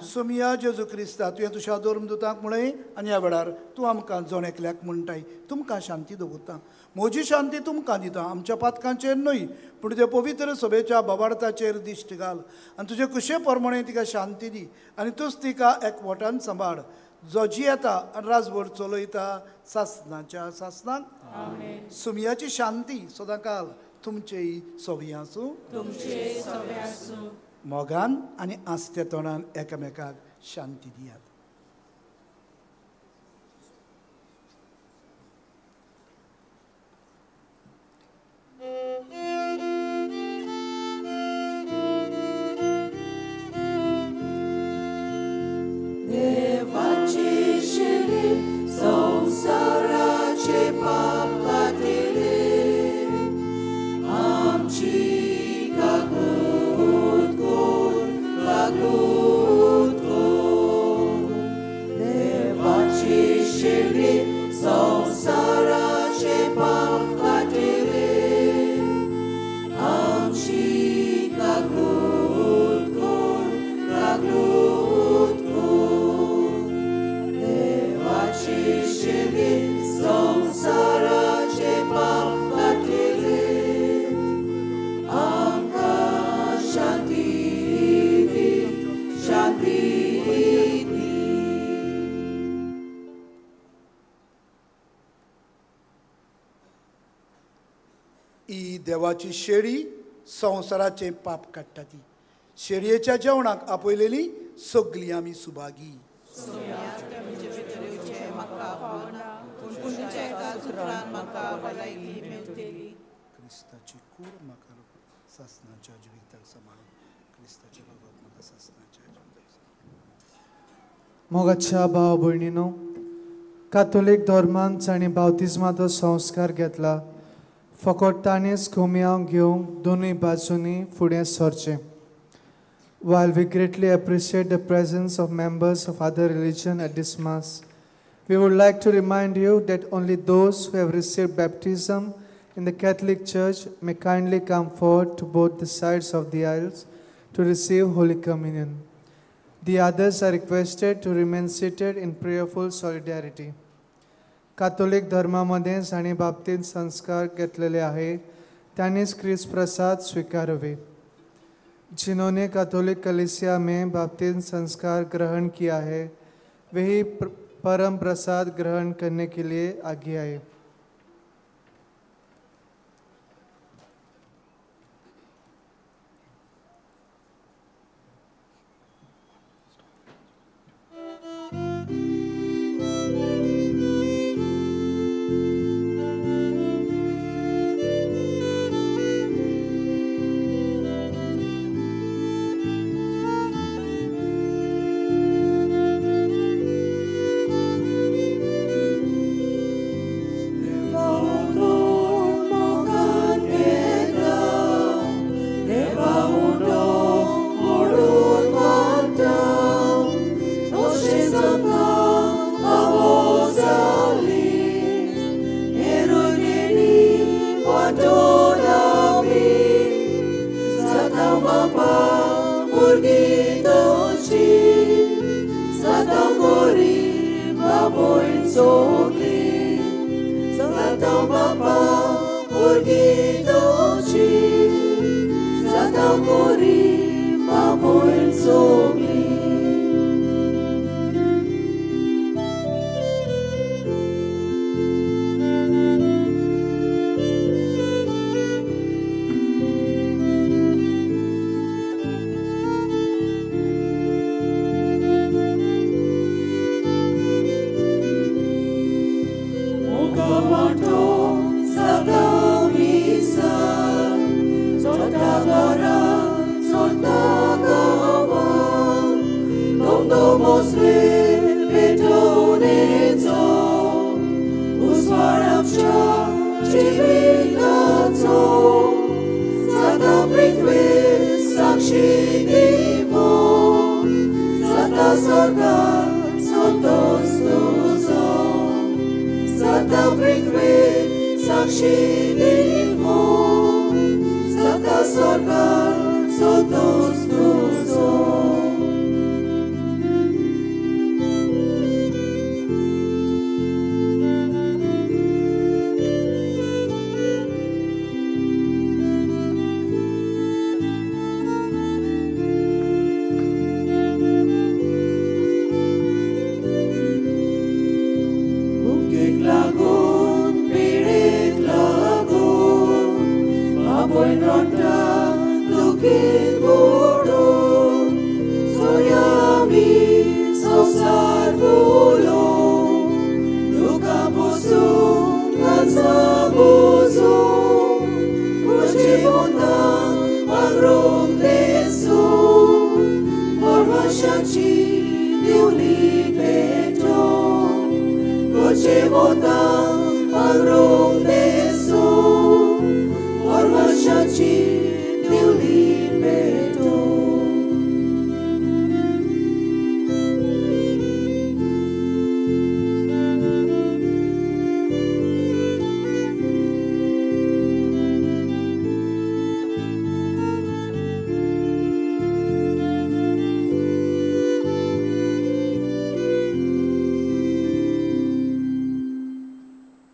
सोमिया जेजू क्रिस्ता, तुवें तुज्या धर्मदुतांक म्हळें आनी ह्या वेळार तूं आमकां जण एकल्याक म्हणटाय, तुमकां शांती दवरता, म्हजी शांती तुमकां दिता. आमच्या पातकांचेर न्हय पूण तुज्या पवित्र सभेच्या बाबार्थाचेर दिश्ट घाल आनी तुजे कुशे प्रमाणे तिका शांती दी आनी तूंच तिका एकवटान सांबाळ, जो जियेता आनी राजवट चलयता सासनाच्या सासनाक. सुमियाची शांती सदांकाल तुमचेय सोवी आसूं. मोगान आनी आस्ते तोंडान एकामेकाक शांती दियात. देवाची शिरी संवसाराचे पाप काडटले, आमची काकूत कर, काकूत कर. देवाची शिरी संवसाराचे पाप काडटले, आमची काकूत कर, काकूत कर. देवाची शिरी संवसाराचे पाप काडटले, आमकां शांती दी, शांती दी. ही देवाची शेळी संवसाराचें पाप काडटा. ती शेळयेच्या जेवणाक आपयलेली सगळीं आमी सुभागी. क्रिस्ताची कूड म्हाका सासनाच्या जिविताक सांबाळून, क्रिस्ताचें रगत म्हाका सासनाच्या जिविताक सांबाळून. मोगाच्या भाव भयणीनो, कातोलीक धर्मान जांणी बावतिज्माचो संस्कार घेतला फकत ताणीच कोमयांव घेवंक दोनूय बाजूंनी फुडें सरचें. While we greatly appreciate the presence of members of other religion at this Mass, we would like to remind you that only those who have received baptism in the Catholic Church may kindly come forward to both the sides of the aisles to receive Holy Communion. The others are requested to remain seated in prayerful solidarity. Catholic धर्मामध्ये जांणी बाबतींत संस्कार घेतलेले आहे त्यांनीच क्रिस्त प्रसाद स्वीकारावे. जिन्होंने Catholic कलीसिया में बाप्तिस्म संस्कार ग्रहण किया है वही परम प्रसाद ग्रहण करने के लिए आगे आए.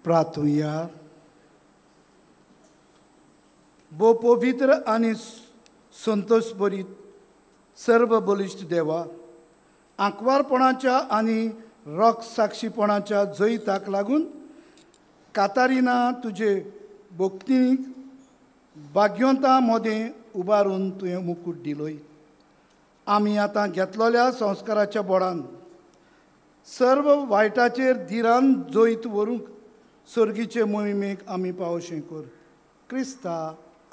प्रार्थुया. भो पवित्र आनी संतोष भरीत सर्व बलिश्ट देवा, आंकवारपणाच्या आनी रोख साक्षीपणाच्या जैताक लागून कातारिना तुजे भक्तीक भाग्यवंता मदें उबारून तुवें मुकूट दिलोय. आमी आतां घेतलेल्या संस्काराच्या बोडान सर्व वायटाचेर धिरान जैत व्हरूंक सर्गीचे मोहिमेक आमी पावशें कर. क्रिस्ता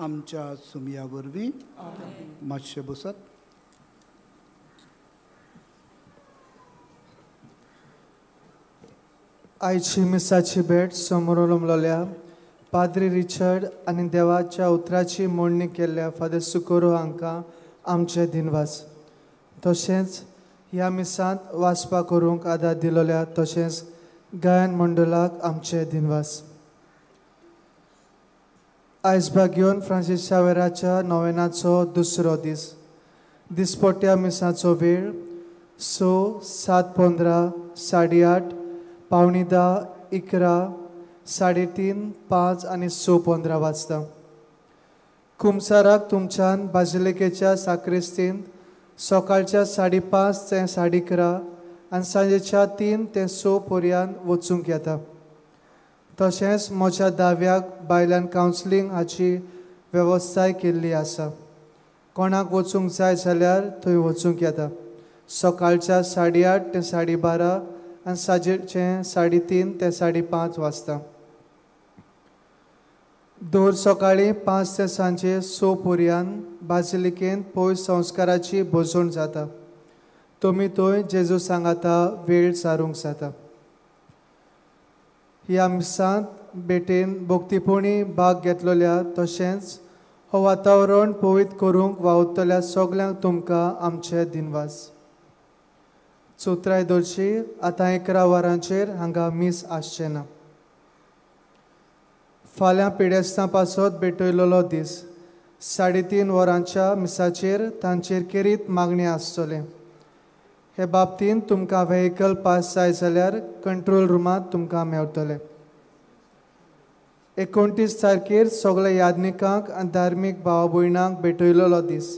आमच्या सुमया वरवीं. मातशें बसात. आयची मिसाची भेट समोर उलमलोल्या पाद्री रिचर्ड आनी देवाच्या उतराची मोडणी केल्ल्या फादर सुकोरो हांकां आमचे दिनवास. तशेंच ह्या मिसांत वाचपा करूंक आदार दिलोल्या तशेंच गायन मंडळाक आमचे दिनवास. आयज भाग्योन फ्रांसीस शावेराच्या नोवेनाचो दुसरो दीस. दिसपट्ट्या मिसाचो वेळ 6, 7:15, 8:30, 9:45, 11, 3:30, 5 आनी 6:15 वाजता. कुमसाराक तुमच्यान बाजिलिकेच्या साक्रिस्तींत सकाळच्या 5:30 ते 11:30 आनी सांजेच्या 3 ते 6 पर्यंत वचूंक येता. तशेंच म्हज्या दाव्याक बायलान कावन्सिलींग हाची वेवस्थाय केल्ली आसा. कोणाक वचूंक जाय जाल्यार थंय वचूंक येता. सकाळच्या 8:30 ते 12:30 आनी सांजेचें 3:30 ते 5:30 वाजता. दर सकाळीं 5 ते सांजे 6 पर्यंत बाजिलिकेंत पयस संस्काराची भोजवण जाता. तुमी थंय जेजू सांगाता वेळ सारूंक जाता. ह्या मिसांत भेटेन भक्तीपणी भाग घेतलेल्या तशेंच हो वातावरण पवित्र करूंक वावुरतल्या सगल्यांक तुमकां आमचे दिनवास. चौथराय दर्शी आतां 11 वरांचेर हांगा मीस आसचें ना. फाल्यां पिडेस्तां पासत भेटयलेलो दीस. 3:30 वरांच्या मिसाचेर तांचेर खेरीत मागणी आसतलें. हे बाबतींत तुमकां व्हेकल पास जाय जाल्यार कंट्रोल रुमांत तुमकां मेवतलें. 29 तारखेर सगल्या याज्ञिकांक आनी धार्मीक भाव भयणांक भेटयलेलो दीस.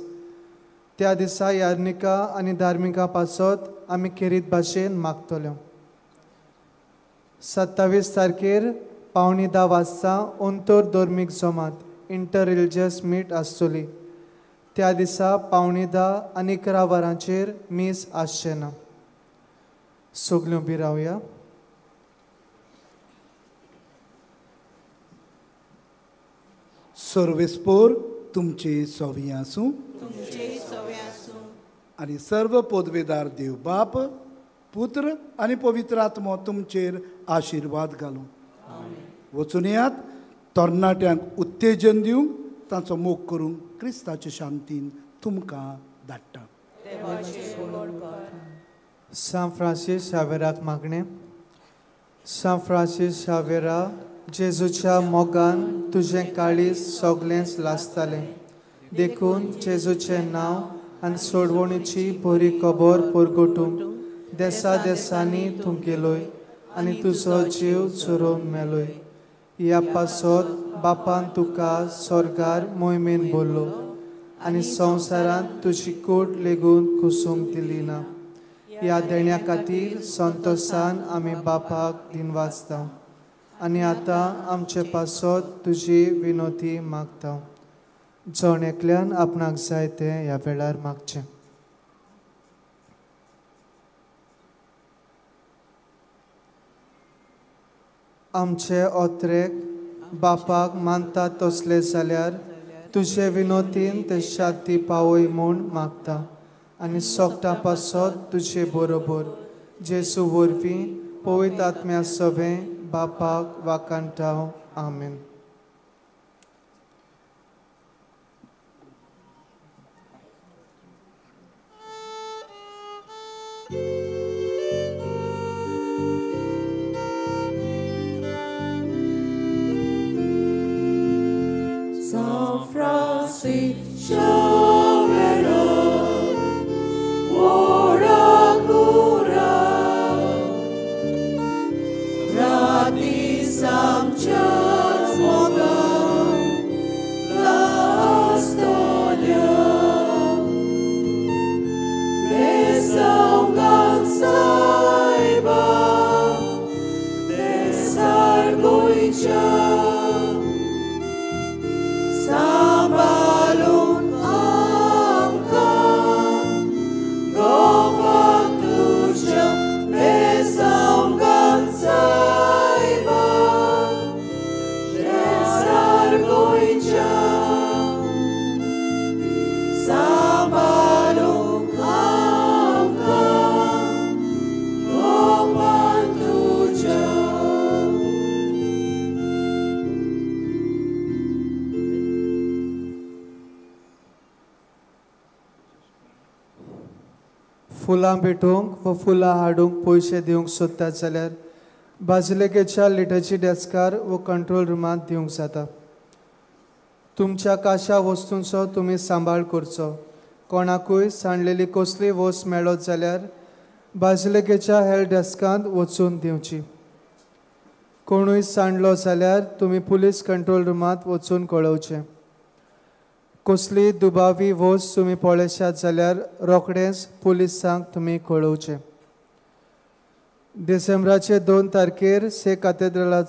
त्या दिसा याज्ञिकां आनी धार्मिकां पासत आमी खेरीत भाशेन मागतल्यो. 27 तारखेर 9:45 वाजता अंतर धर्मीक जमात इंटर रिलिजियस मीट आसतली. त्या दिसा 9:45 आनी 11 वरांचेर मीस आसचें ना. सगल्यो उबी रावया. सर्वेस्पोर तुमचे सवी आसूं आनी सर्व पदवेदार देव बाप पुत्र आनी पवित्र आत्मो तुमचेर आशिर्वाद घालूं. वचून येयात, तरणाट्यांक उत्तेजन दिवंक तांचो मोग करूंक क्रिस्ताचे शांतीन तुमकां धाडटा. सांत फ्रांसीस शावेराक मागणें. सांत फ्रांसीस शावेरा, जेजूच्या मोगान तुजें काळीज सगळेंच लासतालें, देखून जेजूचें नांव आनी सोडवणीची बरी खबर परगटूंक देसा देसांनी तूं गेलोय आनी तुजो जीव झरोवन मेलोय. ह्या पासत बापान तुका स्वर्गार मोहिमेन भरलो आनी संवसारांत तुजी कूड लेगून कुसूंक दिली ना. ह्या देण्या खातीर संतोसान आमी बापाक दिनवासता आनी आतां आमचे पासत तुजी विनोती मागता. जण एकल्यान आपणाक जाय तें ह्या वेळार मागचें. आमचे ओत्रेक बापाक मानता तसले जाल्यार तुजे विनोतीन ते शांती पावय म्हूण मागता आनी सोगटां पासत तुजे बरोबर जेजू वरवीं पवित्र आत्म्या सवें बापाक वाकांटा. आमेन. San Francisco Xavero, ora cura, rati samchas mogan, la storia, besaungan saiba, desar goicha. Sambalun फुलां भेटोवंक वा फुलां हाडूंक पयशे दिवंक सोदतात जाल्यार बाजिलेकेच्या लिटर्जी डेस्कार वा कंट्रोल रुमांत दिवंक जाता. तुमच्या काशा वस्तूंचो तुमी सांबाळ करचो. कोणाकूय सांडलेली कसली वस्त मेळत जाल्यार बाजिलेकेच्या हेल्थ डेस्कांत वचून दिवची. कोणूय सांडलो जाल्यार तुमी पुलीस कंट्रोल रुमांत वचून कळोवचें. कसली दुबावी वस्त तुमी पळयशात जाल्यार रोखडेंच पुलिसांक तुमी कळोवचें. डिसेंबराचे 2 तारखेर से कातेद्राला